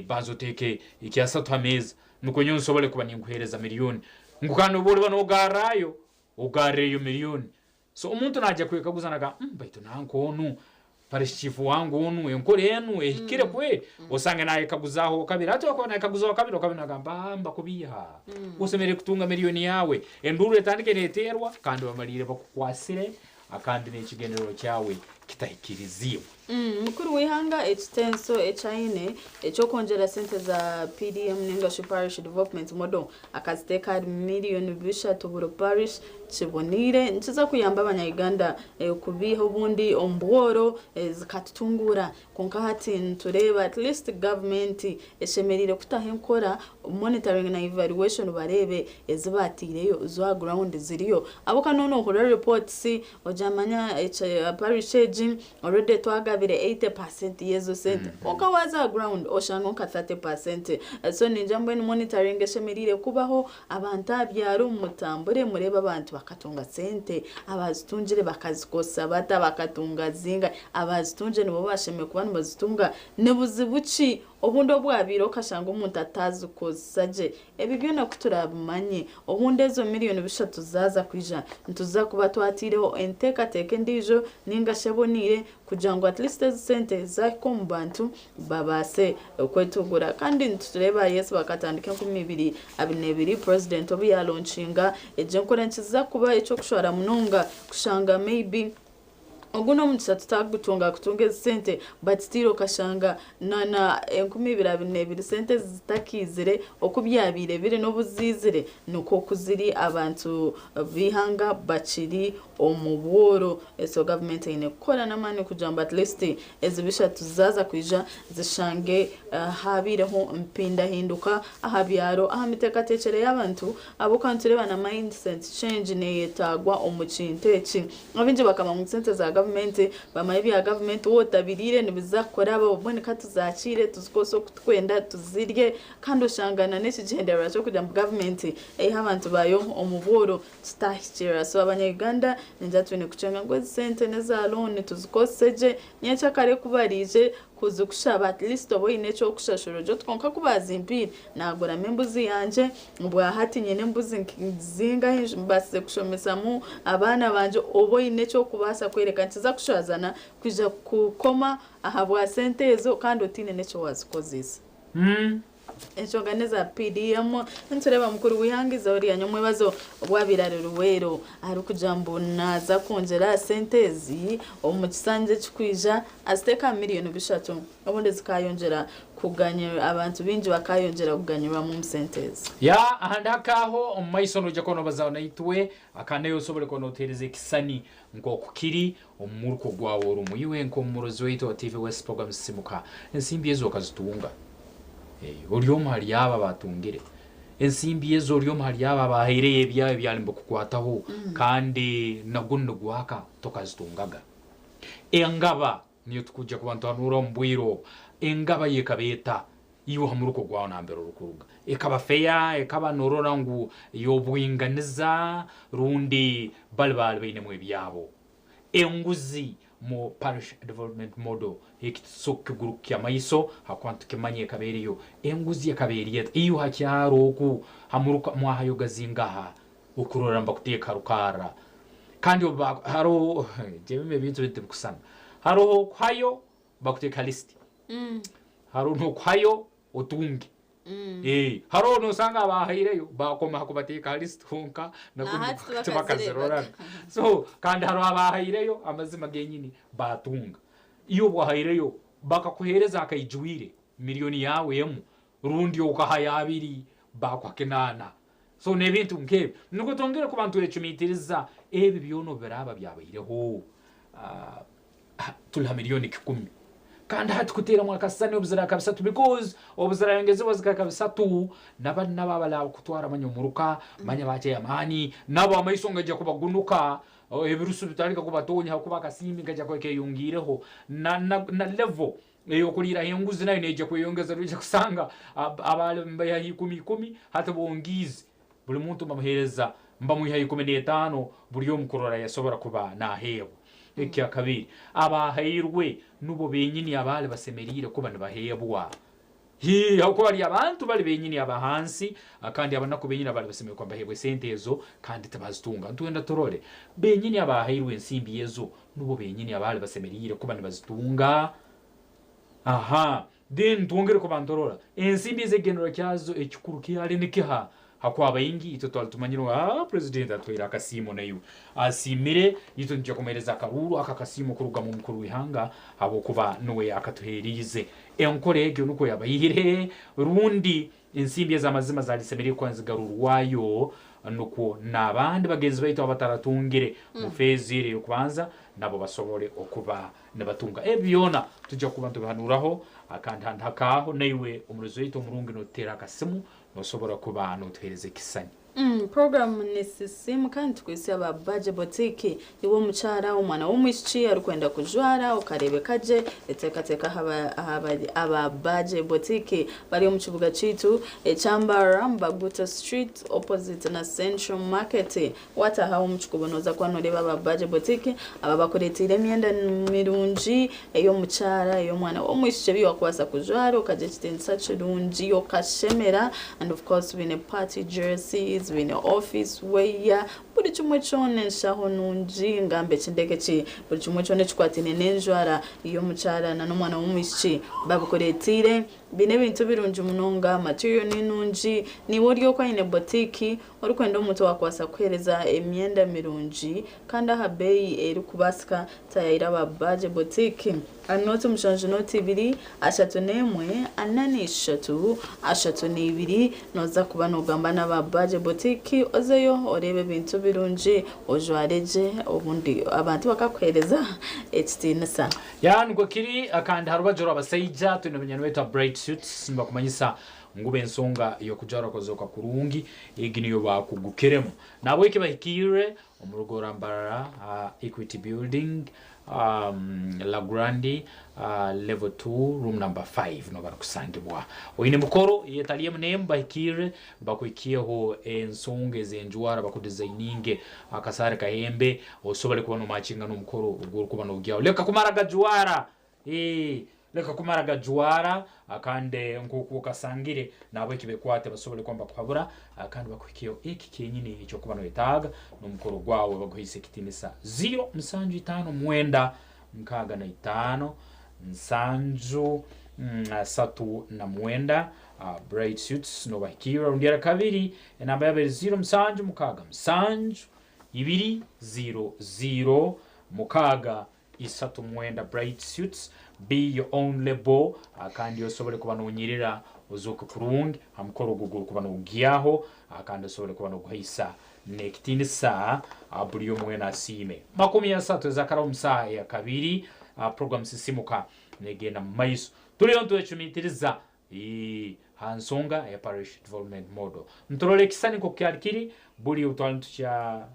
Speaker 1: banza oteeke ekyasatu ha meeza nukwo nyowe nsobole kuba ninkuheereza miliyooni. Ngu kandi obu oliba nogarrayo, ogarreyo miliyooni. So omuntu naija kwekaguza nagamba baitu nanka onu parish chief wange onu enkora enu ehikire kweli? Osange nayekaguzaaho okabiri. Hati obu akuba nayekaguzaho okabiri, okabiri nagamba ah mbakubiiha. Osemeriire kutunga milioni yaawe. Enduuru etandike neteerwa kandi bamaliire bakukwasire kandi n'ekigendererwa kyawe kitahikiriziibwe.
Speaker 2: Mukuru w'eihanga ekitenso eki aine eky'okwongyera sente za PDM ninga shi Parish Development Model akaziteeka ahari miriyoni bishatu buri parish kiboneire nikiza kuyamba abanya Uganda kubiiha obundi omu bworo zikatutunguura kwonka hati nitureeba at least gavumenti eshemereire kutaho enkora monitoring na evaluation bareebe ezi baataireyo zo aha ground ziriyo ahabw'okuba noba nohurira reports ogyamanya parish egi already twagabire. Bagabire 80% y'ezo sente kwonka waaza aha ground oshangaho nka 30%. So ningira mbwenu monitoring eshemereire kubaho abantu aha byaro mutambure mureebe abantu bakatunga sente, abazitungire bakazikozesa bata, bakatunga zingahi, abazitungire nibo bashemereire kuba nibazitunga, ni buzibu ki obundi obwabaire okashanga omuntu atazikozesa gye. Ebi byona ku turaabimanye, obundi ezo miriyoni bishatu zaaza kwija, nituza kuba twataireho enteekateeka endiijo nainga shi eboneire kugira ngu at least ezi sente zaahika omu bantu babaase kwetunguura. Kandi nitureeba yes bakatandika 2022 purezidenti obu yaalonkinga egyo enkora nikiza kuba eky'okushwara munonga kushanga maybe Ogu n'omugisha tutagutunga kutunga ezi sente but still okashanga na na 2022 sente ezi zitakaizire oku byabaire biri n'obu ziizire nikwo oku ziri abantu b'eihanga bakiri omu bworo so gavumenti eine kukora n'amaani kugira ngu at least ezi bishatu zaaza kwija zishange habaireho mpindahinduka aha byaro aha miteekateekyere y'abantu ahabw'okuba nitureeba na mindset change neyetaagwa omu kintu eki. Abaingi bakaba ngu sente za gavumenti bamanya ebya gavumenti waaba otabiriire nibiza kukora obumwe ka tuzakiire tuzikozese oku turikwenda tuzirye kandi oshanga na n'ekigyendererwa ky'okugira ngu gavumenti eihe abantu baayo omu bworo kitahikirira. So abanya Uganda ningira twine kukyenga ngu ezi sente n'eza looni tuzikozese gye nyekyakare ku baraije kuzikushaba at least obe oine eky'okushashura ogire oti kwonka ku baazimpaire naaguramu embuzi yangye, obwahati nyine embuzi zingahi mbaasize kushomesamu abaana bangye, obe oine eky'okubaasa kworeka nikiza kushazana kwija kukoma ahabwa sente ezo kandi otaine n'eki waazikozeise. Enshonga n'eza PDM. Nitureeba mukuru w'eihanga eizooba rya nyomwebazo obu abaire ari Luweero arikugira ngu naaza kwongyera aha sente ezi omu kisanja ekirikwija aziteeke aha miriyoni bishatu obundi zikayongyera kuganyirwa abantu baingi bakayongyera kuganyirwamu omu sente ezi.
Speaker 1: Ya ahandi hakaho omu maiso noija kuba nobazaho naitwe kandi naiwe osobole kuba notuhereza ekisani nkoku kiri omu muruko gwawe orumu. Iwe nk'omurozi waitu owa TV West Program Sisimuka, ensimbi ezo okazitunga? Ori omu hali abo abaatungire ensimbi ezo? Ori omu hali abo abaahaireyo ebyabo ebyali nibikukwataho kandi na gunu nigwaka tokazitungaga? Engaba niyo tukwija kuba nituhanuura omu bwire obu. Engaba yo ekaba eta iwe ha muruko gwawe nambere orukuruga? Ekaba feya? Ekaba norora ngu y'obwinganiza rundi bali baali bainemu ebyabo? Enguzi mu Parish Development Model eki titusobora kukigurukya amaiso habwokuba nitukimanya ekaba eriyo. Enguzi ekaba eri eta? Iwe ha kyaro oku ha muruka mwahayoga zingaha okurora nibakuteeka ha rukarra? Kandi obu ba haroho ebimu ebintu binu tibikusana. Haroho okuhayo bakuteeka ha lisiti, haroho n'okuhayo otunge. Ee, haroho nosanga abaahaireyo baakoma ha kubateeka ha lisiti honka
Speaker 2: Na hati
Speaker 1: tibakaziroraga. So kandi haroho abaahaireyo amazima genyini baatunga. Iwe obu wahaireyo bakakuheereza akaijwire miriyoni yaawe emu rundi okahayo abiri baakuha kinaana. So n'ebintu nk'ebi. Nukwo twongere kuba nitwecumiitiriza ebi byona obu biraaba byabaireho. Tuli ha miriyoni kikumi kandi hati kuteeramu akasisani obu ziraaka bisatu because obu zirayongezebwa zikaika bisatu nabali nabo abarakutwara manya omuruka manya ba chairman nabo amaiso ngaija kubagunuka ebirusu bitandika kubatonya habwokuba akasimbi nkaija kuba keyongiireho na na level ey'okuliiraho enguzi nayo neija kweyongeza noija kusanga abaali nibaihaho ikumi ikumi hati bongiize Buli muntu mbamuheereza mbamwihaho 15 buli omu kurora yasobora kuba naheebwa. Ekyakabiri, abaahairwe nubo benyini abaali basemeriire kuba nibaheebwa. Hii, habwokuba bali abantu bali benyini aba hansi kandi abanaku benyini abaali basemeriire kuba nibaheebwa esente ezo kandi tibazitunga. Nitwenda turole, benyini abaahairwe ensimbi ezo nubo benyini abaali basemeriire kuba nibazitunga? Aha. Then twongere kuba niturora ensimbi ezi ekigendererwa kyazo ekikuru kihali nikiha hakuba abaingi itwe twali tumanyire ngu haa president atuhaire akasiimo naiwe asiimire itwe nitwija kumuhereza akaruuru ako akasiimo kurugamu omukuru w'ihanga habwokuba nuwe akatuheriize. Enkora egyo nukwo yabaire rundi Ensimbi ez'amazima zaalisemeriire kuba nizigarurwayo nukwo n'abandi bagenzi baitu abataratungire mu feezi eri ey'okubanza nabo basobole okuba nibatunga. Ebi byona tujja kuba nitubihanuraho kandi handi hakaaho naiwe omurozi waitu omurungi n'otuteera akasimu nosobora kuba n'otuheereza ekisisani.
Speaker 2: Program ni Sisiimuka kandi tukwitsya aba Baje Boutique. Iwe omukyara, omwana w'omwishiki arikwenda kujwara okareebeka gye, eteekateeka aha aba Baje Boutique. Bari omu kibuga kyaitu ekya Mbarara, Mbaguta Street opposite na Central Market. Waataaha omu kikubo nooza kuba nooreeba aba Baje Boutique aba bakureeteire emyenda mirungi ey'omukyara, ey'omwana w'omwishiki ebi waakubaasa kujwara okagira ekitiinisa kirungi okashemera and of course baine party jerseys, baine office wear, buri kimwe kyona enshaho nungi ngambe ki ndeke ki, buri kimwe kyona ekikwataine n'enjwara y'omukyara n'omwana w'omwishiki babikureeteire. Baine ebintu birungi munonga, material ni nungi, naiwe ori okwo aine boutique Orikwenda omuntu owaakubaasa kukuheereza emyenda mirungi kandi aha beeyi erikubaasika, taayaayira aba Baje Boutique. Aha nooti mushanju nooti ibiri, ashatu n'emwe, ana n'ishatu, ashatu n'ibiri, nooza kuba noogamba n'aba Baje Boutique ozeyo oreebe ebintu birungi, ojware gye obundi abantu bakakuheereza ekitiinisa.
Speaker 1: Ya nikwo kiri kandi aha rubaju rw'abasaija twine munywani waitu aba Bright Suits nibakumanyisa Ngu ensonga y'okujwara okuzooka kurungi egi niyo baakugukiremu. Nahabweki bahikiirre omu rugo rwa Mbarara Equity Building, La Grande, Level 2, Room Number 5 nuho barukusangibwa. Oine emikoro ey'etali emu n'emu bahikiirre bakuhikyeho ensonga ez'enjwara bakudizayininge akasaare kahembe osobole kuba nomakinga n'omukoro ogw'orukuba nogyaho. Leka kumara gajwara! Ee, leka kumara gajwara, kandi nk'oku okasangire, nahabweki bekwate basobole kuba nibakuhabura kandi bakuhikyeho eki kyenyini eki orikuba noyetaaga n'omukoro gwawe baguhaise ekitiinisa. Ziro musanju itaano mwenda nkaaga na itaano nsanju asatu na mwenda Bright Suits nobahikirra rundi erakabiri enamba yabo eri ziro musanju mukaaga musanju ibiri ziro ziro mukaaga isatu mwenda Bright Suits be your own label kandi osobole kuba nonyirira ozooke kurungi ha mukoro ogu ogurukuba nogugyaho kandi osobole kuba noguhaisa n'ekitinisa buli omu wena asiime. 30 ezakaraho omu saaha eyakabiri program Sisimuka negenda mumaiso tuliyo nitwecumitiriza Ii, Ha nsonga eya Parish Development Model, niturora ekisisani nk'oku kyali kiri buli obu twali nitukya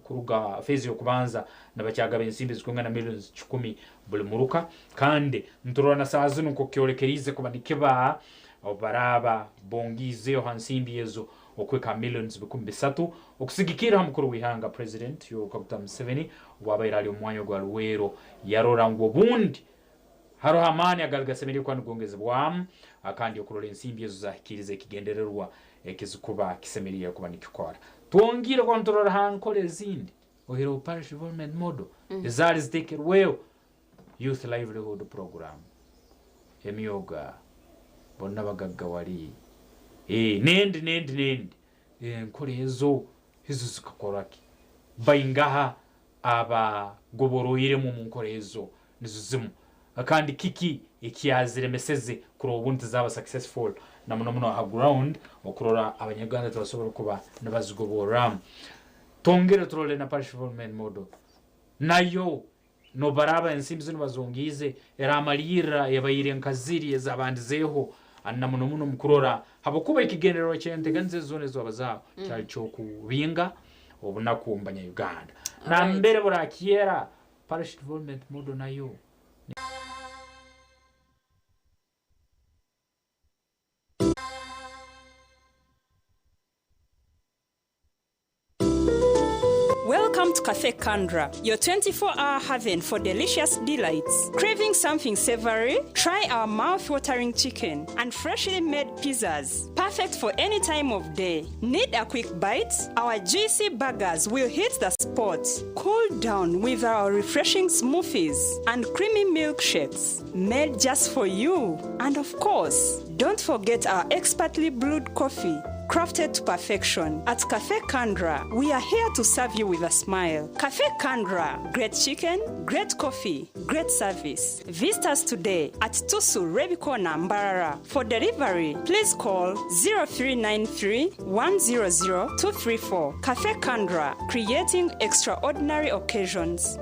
Speaker 1: kuruga phase y'okubanza nibakyagaba ensimbi ezikwingana millions kikumi buli muruka kandi niturora na saaha zinu nk'oku kyolekeriize kuba nikiba obu baraaba bongiizeyo ha nsimbi ezo okuhika ha millions 300,000 okusigikirra ha mukuru w'ihanga President Yoweri Kaguta Museveni obu abaire ali omu mwanya ogwa Luweero yarora ngu obundi Haroho amaani agali gasemeriire kuba nigongezebwamu kandi okurora ensimbi ezo zahikiiriza ekigendererwa ekizikuba kisemeriire kuba nikikora. Twongiire kuba niturora ha nkora ezindi oihireho Parish Development Model ezaali zitekerweho, Youth Livelihood Program, emyoga, bonna bagaggawali, n'endi n'endi n'endi. Enkora ezo ezo zikakora ki? Baingaha abagoboroiremu omu nkora ezo nizo zimu? Kandi kiki ekyaziremeseze kurora obundi tizaaba successful na muno muno aha ground okurora abanyarwanda tibasobora kuba nibazigoborramu? Twongere turole na Parish Development Model nayo nobaraaba ensimbi zinu bazongiize eramalirra ebaire nka ziri ezabandizeeho na muno muno omu kurora habwokuba ekigendererwa ky'enteganiza ezo zoona ezibabazaaho kyali ky'okubinga obunaku omu banya-Uganda. Nambere burakyera Parish Development Model nayo.
Speaker 17: Welcome to Cafe Kandra, your 24 hour haven for delicious delights. Craving something savory? Try our mouth watering chicken and freshly made pizzas. Perfect for any time of day. Need a quick bite? Our juicy burgers will hit the spot. Cool down with our refreshing smoothies and creamy milkshakes made just for you. And of course, don't forget our expertly brewed coffee crafted to perfection. At Cafe Kandra, we are here to serve you with a smile. Cafe Kandra, great chicken, great coffee, great service. Visit us today at Tusu Rebikona Mbarara. For delivery, please call 0393 100 234. Cafe Kandra, creating extraordinary occasions.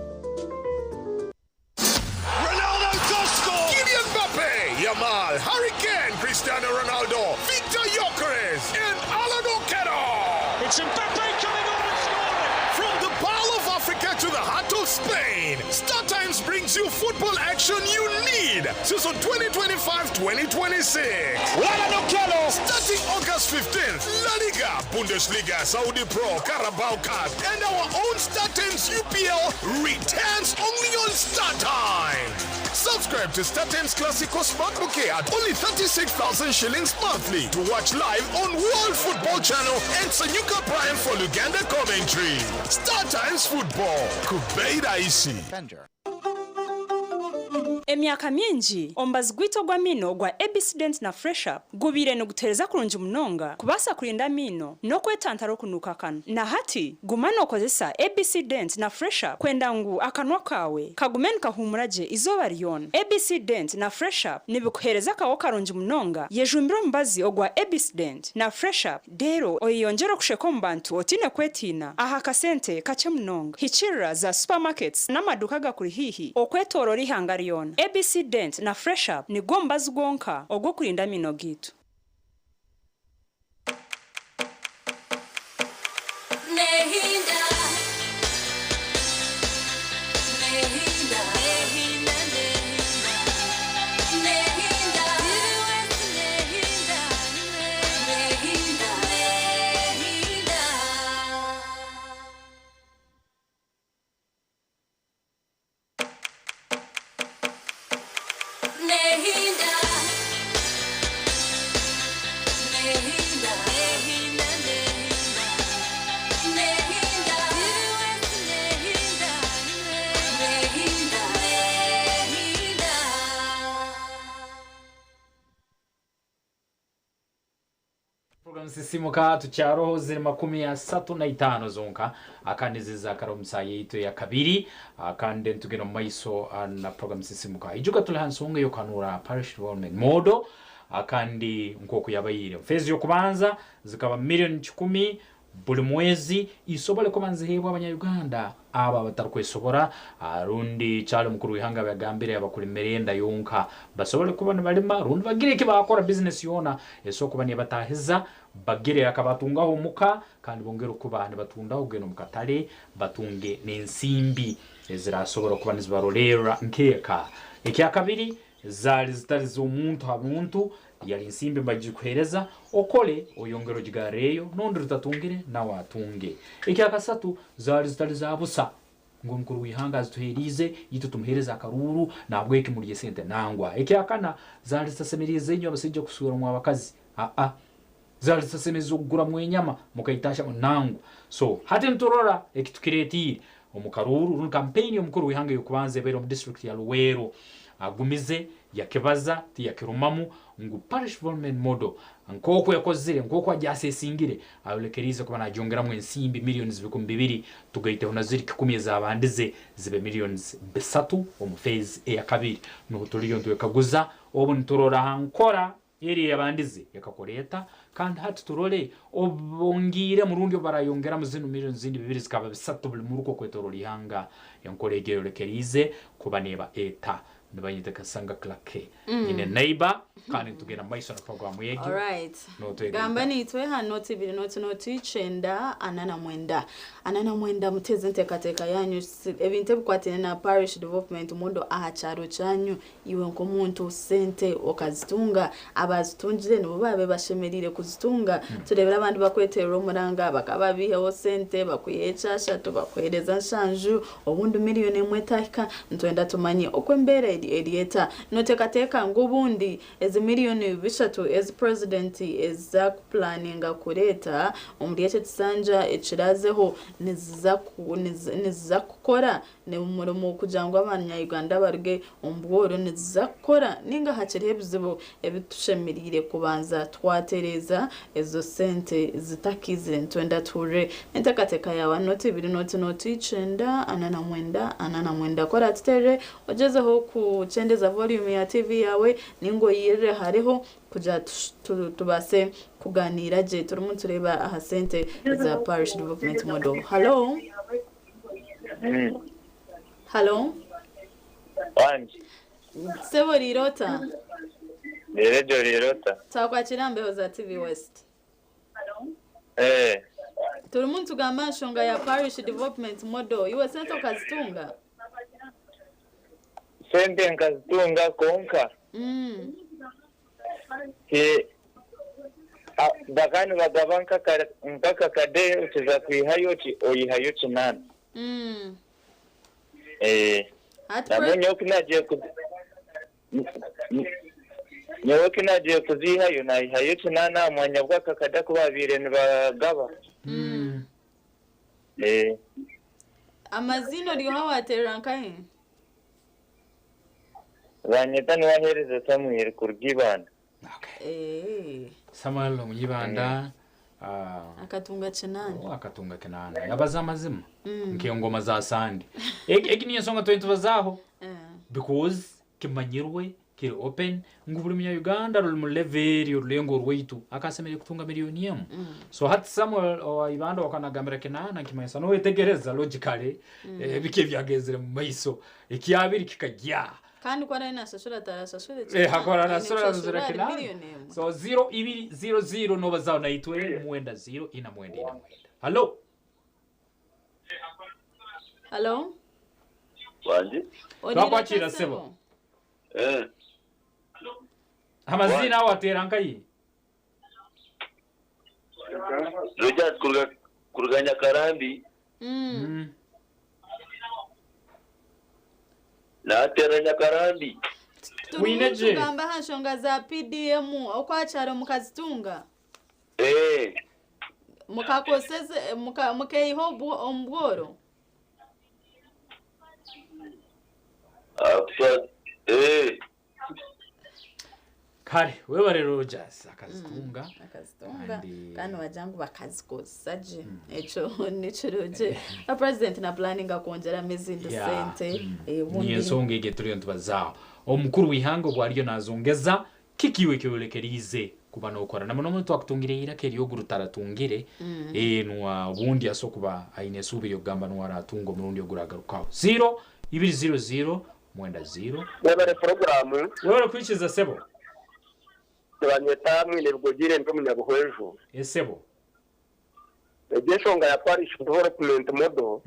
Speaker 8: Ronaldo does score! Kylian Mbappe, Yamal, Harry Kane, Cristiano Ronaldo, Victor Gyökeres, and Alan Okello! It's Mbappe coming on and scoring!
Speaker 21: From the Pearl of Africa to the heart of Spain, Star Times brings you football action you need. Season 2025-2026. Starting August 15th, La Liga, Bundesliga, Saudi Pro, Carabao Cup, and our own Star Times UPL returns only on Star Times. Subscribe to Star Times Classico Smart Bouquet at only 36,000 shillings monthly to watch live on World Football Channel and Sanyuka Prime for Luganda commentary. Star Times Football. Kubeida Isi.
Speaker 17: Emyaka mingi, omubazi gwaitu ogw'amaino ogwa ABC Dent na Fresh Up gubaire nigutuheereza kurungi munonga kubaasa kurinda amaino n'okwetantara okunuuka akanwa. Na hati, guma nookozesa ABC Dent na Fresh Up kwenda ngu akanwa kaawe kagume nikahuumura gye eizooba ryona. ABC Dent na Fresh Up nibikuheereza akaho karungi munonga. Yejumbire omubazi ogwa ABC Dent na Fresh Up reero oyeyongyere okusheka omu bantu otaine kwetiina aha kasente kakye munonga. Hikiirira za supermarkets n'amaduuka agakuri haihi okwetooroora eihanga ryona. ABC Dent na Fresh Up nigwo mubazi gwonka ogw'okurinda amaino gaitu.
Speaker 1: Program Sisimuka tukyaroho ziri 35 zonka akandi zizakara omu saaha yaitu eya kabiri kandi nitugenda omu maiso na program Sisimuka. Ijuka turi aha nsonga ey'okuhanura Parish Development Model kandi nk'oku yabaire. Phase y'okubanza zikaba 1,000,000 buri mwezi isobole kuba niziheebwa abanya-Uganda abo abatarikwesobora rundi Charlie mukuru w'ihanga yagambire abakurimira enda yonka basobole kuba nibarima rundi bagire eki baakora bizinesi yoona esobora kuba nebataahiza bagire akabatungaho omuka kandi bongere kuba nibatundaho kugenda omu katare batunge n'ensimbi ezirasobora kuba nizibarolerra nk'eka. Ekyakabiri zaali zitari z'omuntu ha muntu yali nsimbi mbagikuheereza okole oyongere ogigarreyo n'ondi rutatungire nawe atunge. Ekyakasatu zaali zitari za busa ngu omukuru w'ihanga azituheeriize itwe tumuheereze akaruuru nahabweki murye sente nangwa. Ekyakana zaali zitasemeriize inywe abasaija kusuuramu abakazi aa zaali zitasemeriize okuguramu enyama mukaitasha nangwa. So hati niturora ekitukireetiire omu karuuru rundi kampeyini omukuru w'ihanga ey'okubanza ebaire omu district ya Luweero agumize yakibaza tiyakirumamu ngu Parish Development Model nk'oku yakozire nk'oku agyasesingire ayolekeriize kuba nagyongeramu ensimbi 2,000,000 tugaiteho na ziri 100 ezabandize zibe 3,000,000 omu phase eyakabiri. Nuho turiyo nitwekaguza obu niturora aha nkora eri eyabandize ekakora eta kandi hati turore obongiire murundi obu barayongeramu zinu 2,000,000 zikaba 3 buri muruka okwetooroora ihanga enkora egi eyolekeriize kuba neeba eta. Nibanyeta Kasanga Clarke. Nyine neighbor kandi tugenda maiso na program yegi.
Speaker 2: Alright.
Speaker 1: Notwegera.
Speaker 2: Gamba nitwe hano 2 0 0 9 49 49 muteze enteekateeka yanyu ebintu ebikwatine na Parish Development Model aha kyaro kyanyu iwe nk'omuntu sente okazitunga abazitungire nibo babe bashemerire kuzitunga. Turebera abandi bakweterera omuranga bakaba biheho sente bakwihe ekyashatu bakuhereza nshanju obundi 1,000,000 etahika. Nitwenda tumanye oku embeera erieta. Noteekateeka ngu obundi ezi 3,000,000 ezi president eza kuplaninga kureeta omuri ekyo kisanja ekirazeho niziza kukora n'omurimo kugira ngu abanya-Uganda baruge omu bworo niziza kukora ninga hakiriho ebizibu ebitushemerire kubanza twatereeza ezo sente zitakizire. Nitwenda tuhurire enteekateeka yawe 2 0 0 9 49 49 kora tuterere ogyezeho kukyendeza volume ya TV yawe ninga oyirire hariho kugira tubase kuganira gye. Turimu tureba aha sente za Parish Development Model. Hello? Hello?
Speaker 22: Wanji.
Speaker 2: Sebo Rirota.
Speaker 22: Ni Radio Rirota.
Speaker 2: Twakwakira mbeho za TV West. Turimu nitugamba aha nshonga ya parish development model. Iwe sente okazitunga?
Speaker 22: Sente nkazitunga kwonka bakaba nibagaba nk'akakade okiza kwihayo ki oyihayo kinaana.
Speaker 2: Hati
Speaker 22: Nabwo nyowe ku naagiye ku nyowe ku naagiye kuziihayo naayihayo kinaana aha mwanya gw'akakade aku baabaire nibagaba.
Speaker 2: Amaziina ori oha waateerera nkahi?
Speaker 22: Banyeta Niwaheereza Samuel kuruga Ibanda.
Speaker 1: Samuel Omunyibanda
Speaker 2: Akatunga kinaana.
Speaker 1: Akatunga kinaana. Yabaza amazima nk'engoma za Sande. Egi niyo ensonga twine tubazaaho because kimanyirwe kiri open ngu buri munya-Uganda ruri mu level eri orurengo orwaitu akaasemereire kutunga miriyoni emwe. So hati Samuel owa Ibanda owakaba nagambira kinaana nikimanyisa nowetegereza logically biki ebyagenzire mu maiso. Ekyabiri kikagya.
Speaker 2: Kandi ku araabe naashashura tarashashure
Speaker 1: Eh, hakora
Speaker 2: Aine
Speaker 1: nasura
Speaker 2: kushashura
Speaker 1: nasura
Speaker 2: ahari
Speaker 1: kinaana.
Speaker 2: miliyoni emwe.
Speaker 1: So 0 ibiri 0 0 nobazaho naitwe mwenda 0 ina mwenda ina mwenda. Hallo.
Speaker 2: Hallo.
Speaker 3: Wangi.
Speaker 2: Oriire
Speaker 1: Twakwakira
Speaker 2: ota
Speaker 1: sebo.
Speaker 3: Eh.
Speaker 1: Amazina aho atera nkayi.
Speaker 3: Rogers kuruga kuruga Nyakarambi. Naatera Nyakarambi.
Speaker 2: Turimu tugamba aha nshonga za PDM okwakyaro mukazitunga.
Speaker 3: Eh.
Speaker 2: Mukakoseze mukeiha omu bworo.
Speaker 3: Apa eh.
Speaker 1: Kare webare Rogers akazitunga.
Speaker 2: Akazitunga kandi wagira ngu bakazikozesa gye. Ekyo nikirungi. Na president na planninga kwongyeramu ezindi sente. Obundi
Speaker 1: Niyo ensonga egi turiyo nitubazaaho. Omukuru w'eihanga obu ariyo nazongeza kiki iwe ekyorekeriize kuba nokora? Na muno muno twakutungire eiraka eryogu rutaratungire nuwa obundi asobola kuba aine esuubi ery'okugamba nuwe aratunga omurundi oguragarukaho. 0 ibiri 0 0 mwenda 0.
Speaker 4: Webare puroguramu.
Speaker 1: Webare kwikiriza sebo.
Speaker 4: Nibanyeta Mwine Bigogire ndi omunyabuhweju.
Speaker 1: Esebo.
Speaker 4: Egi enshonga ya parish development model.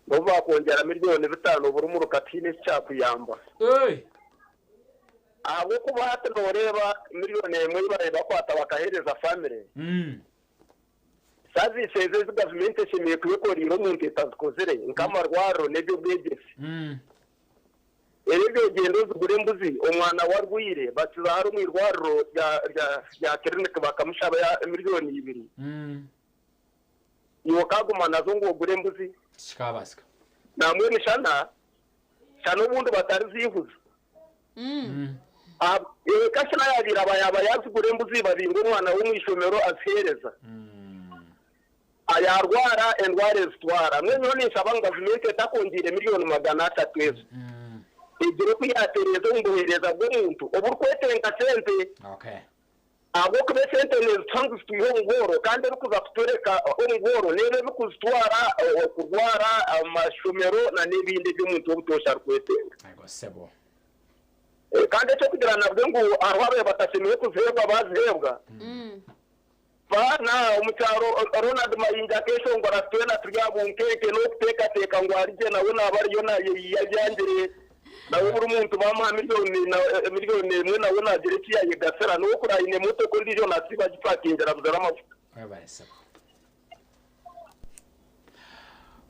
Speaker 4: N'obu bakwongyera 5,000,000 buri muruka tihaine eki kyakuyamba. Ahabw'okuba hati nooreeba 1,000,000 ei barabe bakwata bakaheereza famire. Saviisi ezo ezi gavumenti eshemereire kuba ekoreire omuntu etazikozire nk'amarwariro n'eby'obwegyese. Reero ebyo ogyenda ozigura embuzi omwana we arwaire bakiza hare omu irwariro rya kiriniki bakamushaba 2,000,000. Iwe okaaguma nazo ngu ogure embuzi?
Speaker 1: Tikikabaasika.
Speaker 4: Nambwenu shana, shana obundi batariziihuza. Eka shana yaabaire aba yaaba yaazigura embuzi babinga omwana we omu ishomero aziheereza. Yaarwara endwara ezitwara. Mbwenu nyowe ninshaba ngu gavumenti etakongiire 300,000,000 ezo. Egire oku yaatereeza omu buheereza bw'omuntu oburikwetenga sente. Ahabw'okuba esente neezituha ngu zitwihe omu bworo kandi ebirikuza kutureka omu bworo n'ebyo ebirikuzitwara okurwara, amashomero n'ebindi ebi omuntu w'obutoosha arikwetenga.
Speaker 1: Ego sebo.
Speaker 4: Kandi eky'okugira nabwe ngu hariho ababaire batashemereire kuziheebwa baaziheebwa. Baana omu kyaro Ronald Mayinja akeeshongora twena turi aha bunkenke n'okuteekateeka ngu arigye nawe naaba ariyo naayeyiya abyangire. Nawe buri muntu bamuha 1,000,000 nawe naagira eki yaayegasira. N'oku aine emotoka ondiijo naasiiba agipakingira abuzire amafuta.
Speaker 1: Webare sebo.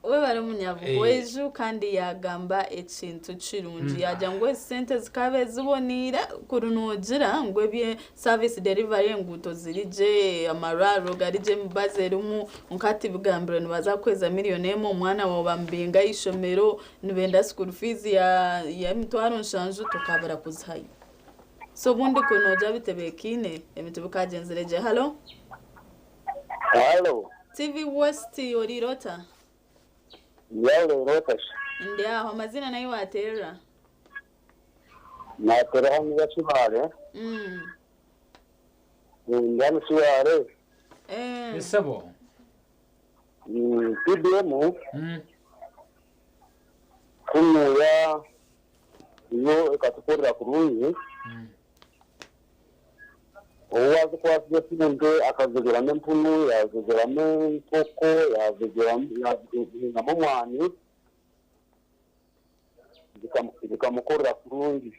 Speaker 2: Webare omunyabuhweju kandi yaagamba ekintu kirungi. Yaagira ngu ezi sente zikaba ziboneire kuri noogira ngu ebye service delivery enguuto ziri gye, amarwariro gari gye, emibazi erimu, kwonka hati bigambirwe nibaza kukuheereza 1,000,000 omwana waawe bamubinga aha ishomero, nibenda school fees ya 700,000 tokabura kuzihayo. So obundi kuri noogira bitebeekaine ebintu bikagyenzire gye. Halo?
Speaker 4: Halo.
Speaker 2: TV West oriire ota?
Speaker 4: Yale Rotas.
Speaker 2: Ndi aho amazina nayo waterera.
Speaker 4: Natera hano Nyakibale. Ndi hano Kibaale.
Speaker 1: Esebo.
Speaker 4: PDM. Kunuya iyo ekatukorera kurungi. Owa Kuba azikwasize sente akaziguramu empunu, yaziguramu enkoko, yaziguramu yazihingamu omwani, zikamukorera kurungi.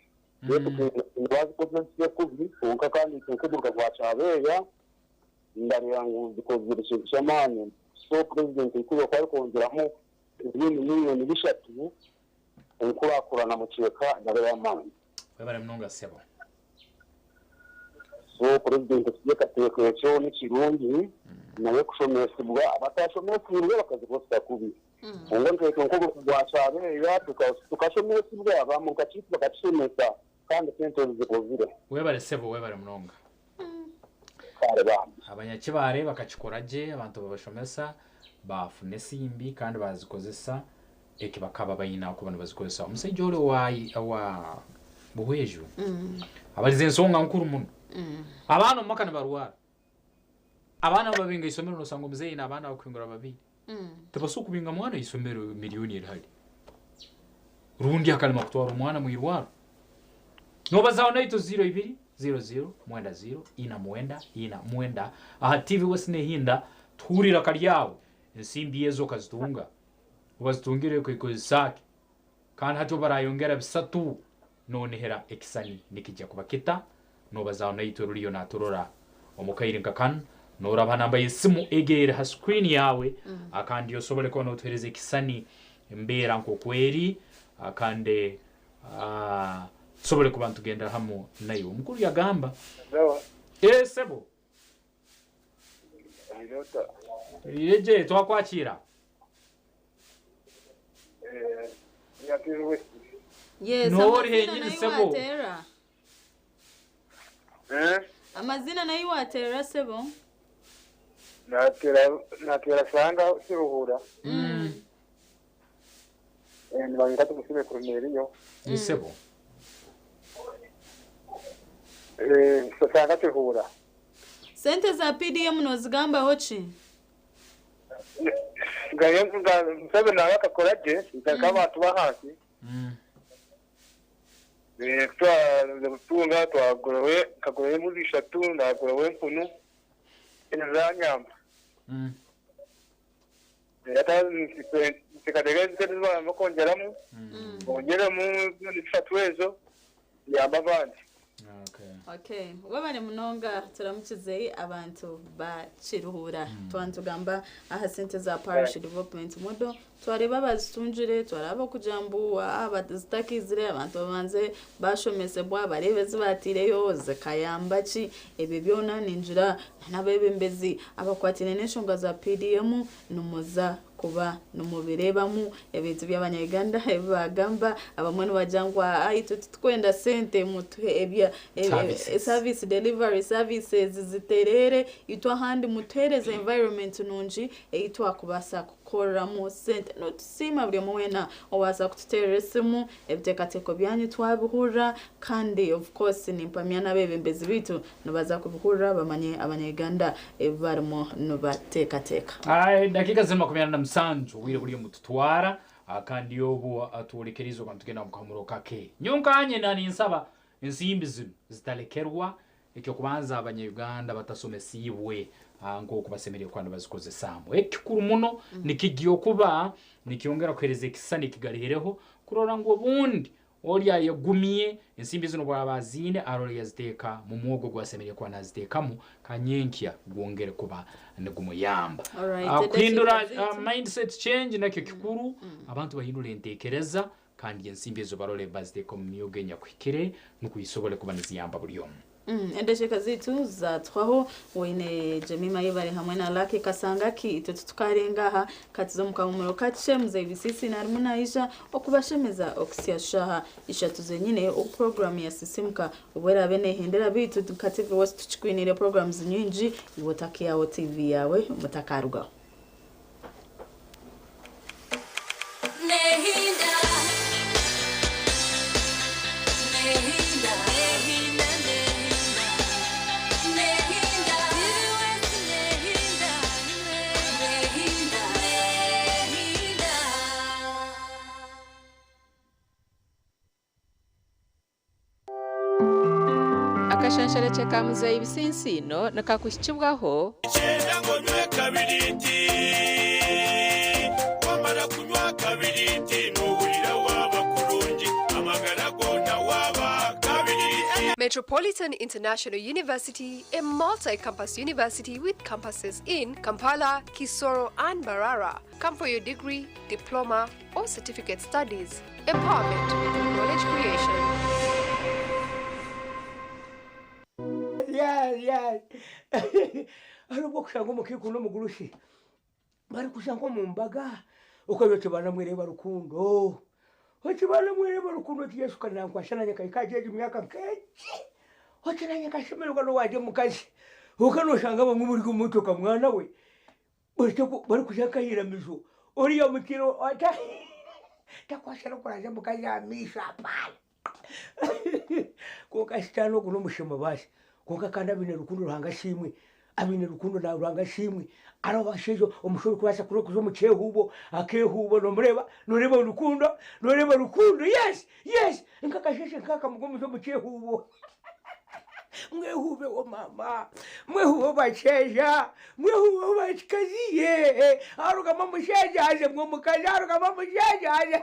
Speaker 4: Bazikozesise kubi, kwonka kandi itwe nk'omuruka gwa Kyabeeya ndareeba ngu zikozire ekintu ky'amaani. So purezidenti Nkurunziza ku arikwongyeramu ezindi miliyoni 3, enkurakurana mukyeka ndareeba y'amaani.
Speaker 1: Webale munonga sebo.
Speaker 4: So purezidenti ekiteekateeko ekyo ni kirungi, naye kushomesibwa abatashomesibwe bakazikozesa kubi. Kwonka nkaitwe nk'omuruka gwa Kyabeeya tukashomesibwa, abamuruka kiitu bakakishomesa, kandi sente ezi zikozire.
Speaker 1: Webale sebo, webale munonga.
Speaker 4: Kare bambi.
Speaker 1: Abanyakibare bakakikora gye, abantu babashomesa bafuna esimbi kandi bazikozesa eki bakaba bayina kuba nibazikozesa. Omusaija ori owa Buhweju abalize ensonga nkuru muno. Abaana omu maka nibarwara, abaana babinga isomero, nosanga omuzeeyi n'abaana bakuhingura babiri, tebasobola kubinga mwana isomero miliyoni erihari, rundi akalema kutwara omwana mwirwaro. Nobazaho naito 02 00 90 4 9 4 9 aha TV West nehinda tuhurira karyawe. Ensimbi ezo okazitunga, obazitungire okikozesaki, kandi hati obarayongera 300, nonehera ekisani nikijja kuba kita. Nobazaho naitwe ruriyo naturora omukaire nka kanu, noraba namba y'esimu egere ha screen yawe, akandi osobole kuba notuhereza ekisani embeera nkokweri, akandi tusobole kuba nitugendera hamu nayo. Omukuru yagamba sebo ireje twakwakira.
Speaker 2: Yes,
Speaker 1: Nori
Speaker 2: amazina
Speaker 1: henyini
Speaker 2: nayo
Speaker 1: sebo.
Speaker 2: watera. Amazina nayo watera sebo.
Speaker 22: Natera sanga siruhura. Nibanyita tumusibe Cornelio.
Speaker 1: Sebo.
Speaker 22: Sanga Kiruhura.
Speaker 2: Sente za PDM nozigambaho ki?
Speaker 22: Museveni nawe akakora gye nk'abantu b'ahansi. Twatunga twagurawe, nkaguraho embuzi 3, naguraho empunu ezanyamba. Nteekateeka bakwongyeramu bongyeremu 3 ezo yamba abandi.
Speaker 2: Okay, wabale munonga, turamukize abantu ba Kiruhura. Twantugamba aha sente za parish development model, twareba bazitungire, twaraba kujambu abazitakizire, abantu babanze bashomesebwa barebe zibatireyo zikayamba ki. Ebyo byona ninjira n'abebembezi abakwatine n'enshonga za PDM numuza kuba numubirebamu ebintu by'abanyayuganda ebibagamba. Abamwe nibajangwa ayi tukwenda sente mutuhe ebya
Speaker 1: Services.
Speaker 2: Service delivery services ziterere, itwa ahandi mutuhereze environment nungi eitwa kubasa kukoreramu sente. Notusiima buri omwe weena owaza kututerera esimu, ebiteekateeko byanyu twabihurira, kandi of course nimpamya n'abebembezi bitu nibaza kubihurira bamanye abanyayuganda ebi barimu nibateekateeka.
Speaker 1: Ai, dakika ziri 27 obwire buri mututwara, kandi obu aturekerizo bantu tugenda mu kamuro kake. Nyonkanye nani nsaba ensimbi zino zitalekerwa ekyo kubanza abanyayuganda batasomesibwe nk'oku basemereire kuba nibazikozesaamu. Ekikuru muno nikijja okuba nikyongera kuhereza ekisani kigarihireho kurora ngu obundi oli ayegumye ensimbi zino bwaba aziine arore yaziteeka mu mwogo gwasemereire kuba naziteekamu, kanyenkya gwongere kuba nigumuyamba.
Speaker 2: Alright,
Speaker 1: Kuhindura
Speaker 2: edakika zitu.
Speaker 1: Mindset change nakyo kikuru, abantu bahindura enteekereza kandi ensimbi ezo barore baziteeka omu myogo enyakuhikire nukwisobole kuba niziyamba buri omu.
Speaker 2: Endasheka zitu zatwaho wine Jemima Yebare hamwe na Lucky Kasangaki. Itwe tutukarenga aha katizo mukamumuro kachemuze ebisisi narimu naisha okubashemeza okusya shaha 3 zenyine o program ya Sisimuka obwera bene hendera bitu tukativi wasi tuchikwinire programs nyingi iwotaki yawo TV yawe mutakaruga.
Speaker 11: Nehinda. Nehinda. Nehinda. Nehinda. Nehinda. Nehinda. Nehinda.
Speaker 5: Akashansharekye. Ka Muzeeyi Bisinsiino nikakuhikibwaho.
Speaker 6: Kyenda ngu onywe kabiriiti. Wamara kunywa kabiriiti nohurira waaba kurungi, amagara goona waaba kabiriiti.
Speaker 23: Metropolitan International University, a multi campus university with campuses in Kampala, Kisoro, and Mbarara. Come for your degree, diploma, or certificate studies. Empowerment, knowledge creation.
Speaker 24: Yes, yes. Hariho obwokushanga omukaikuru n'omugurusi barikuza nk'omu mbaga okagira oti baana mwereba rukundo oti baana mwereba rukundo oti Yesu ka nankwasa nanye nkahika ahari egi myaka nk'egi oti nanye nkashemererwa n'owangye omukazi kwonka noshanga abamwe bari omu motoka mwana we barikuza nk'aha iramizo oriya mukiro takwasa n'okuranzya omukazi aha maisho apaana kwonka sitaane ogu n'omushema baasi kwonka kandi abaine rukundo Ruhanga asiimwe abaine rukundo na Ruhanga asiimwe hariho abashaija omushaija orikubaasa kuza omu kyehuubo akeehuuba nomureeba noreeba rukundo noreeba rukundo yes yes nk'akasheeshe nk'aka mugwe muze omu kyehuubo mwehuubeho maama mwehuubeho bashaija mwehuubeho bakikazi yee harugamu omushaija hazemu omukazi harugamu omushaija haze.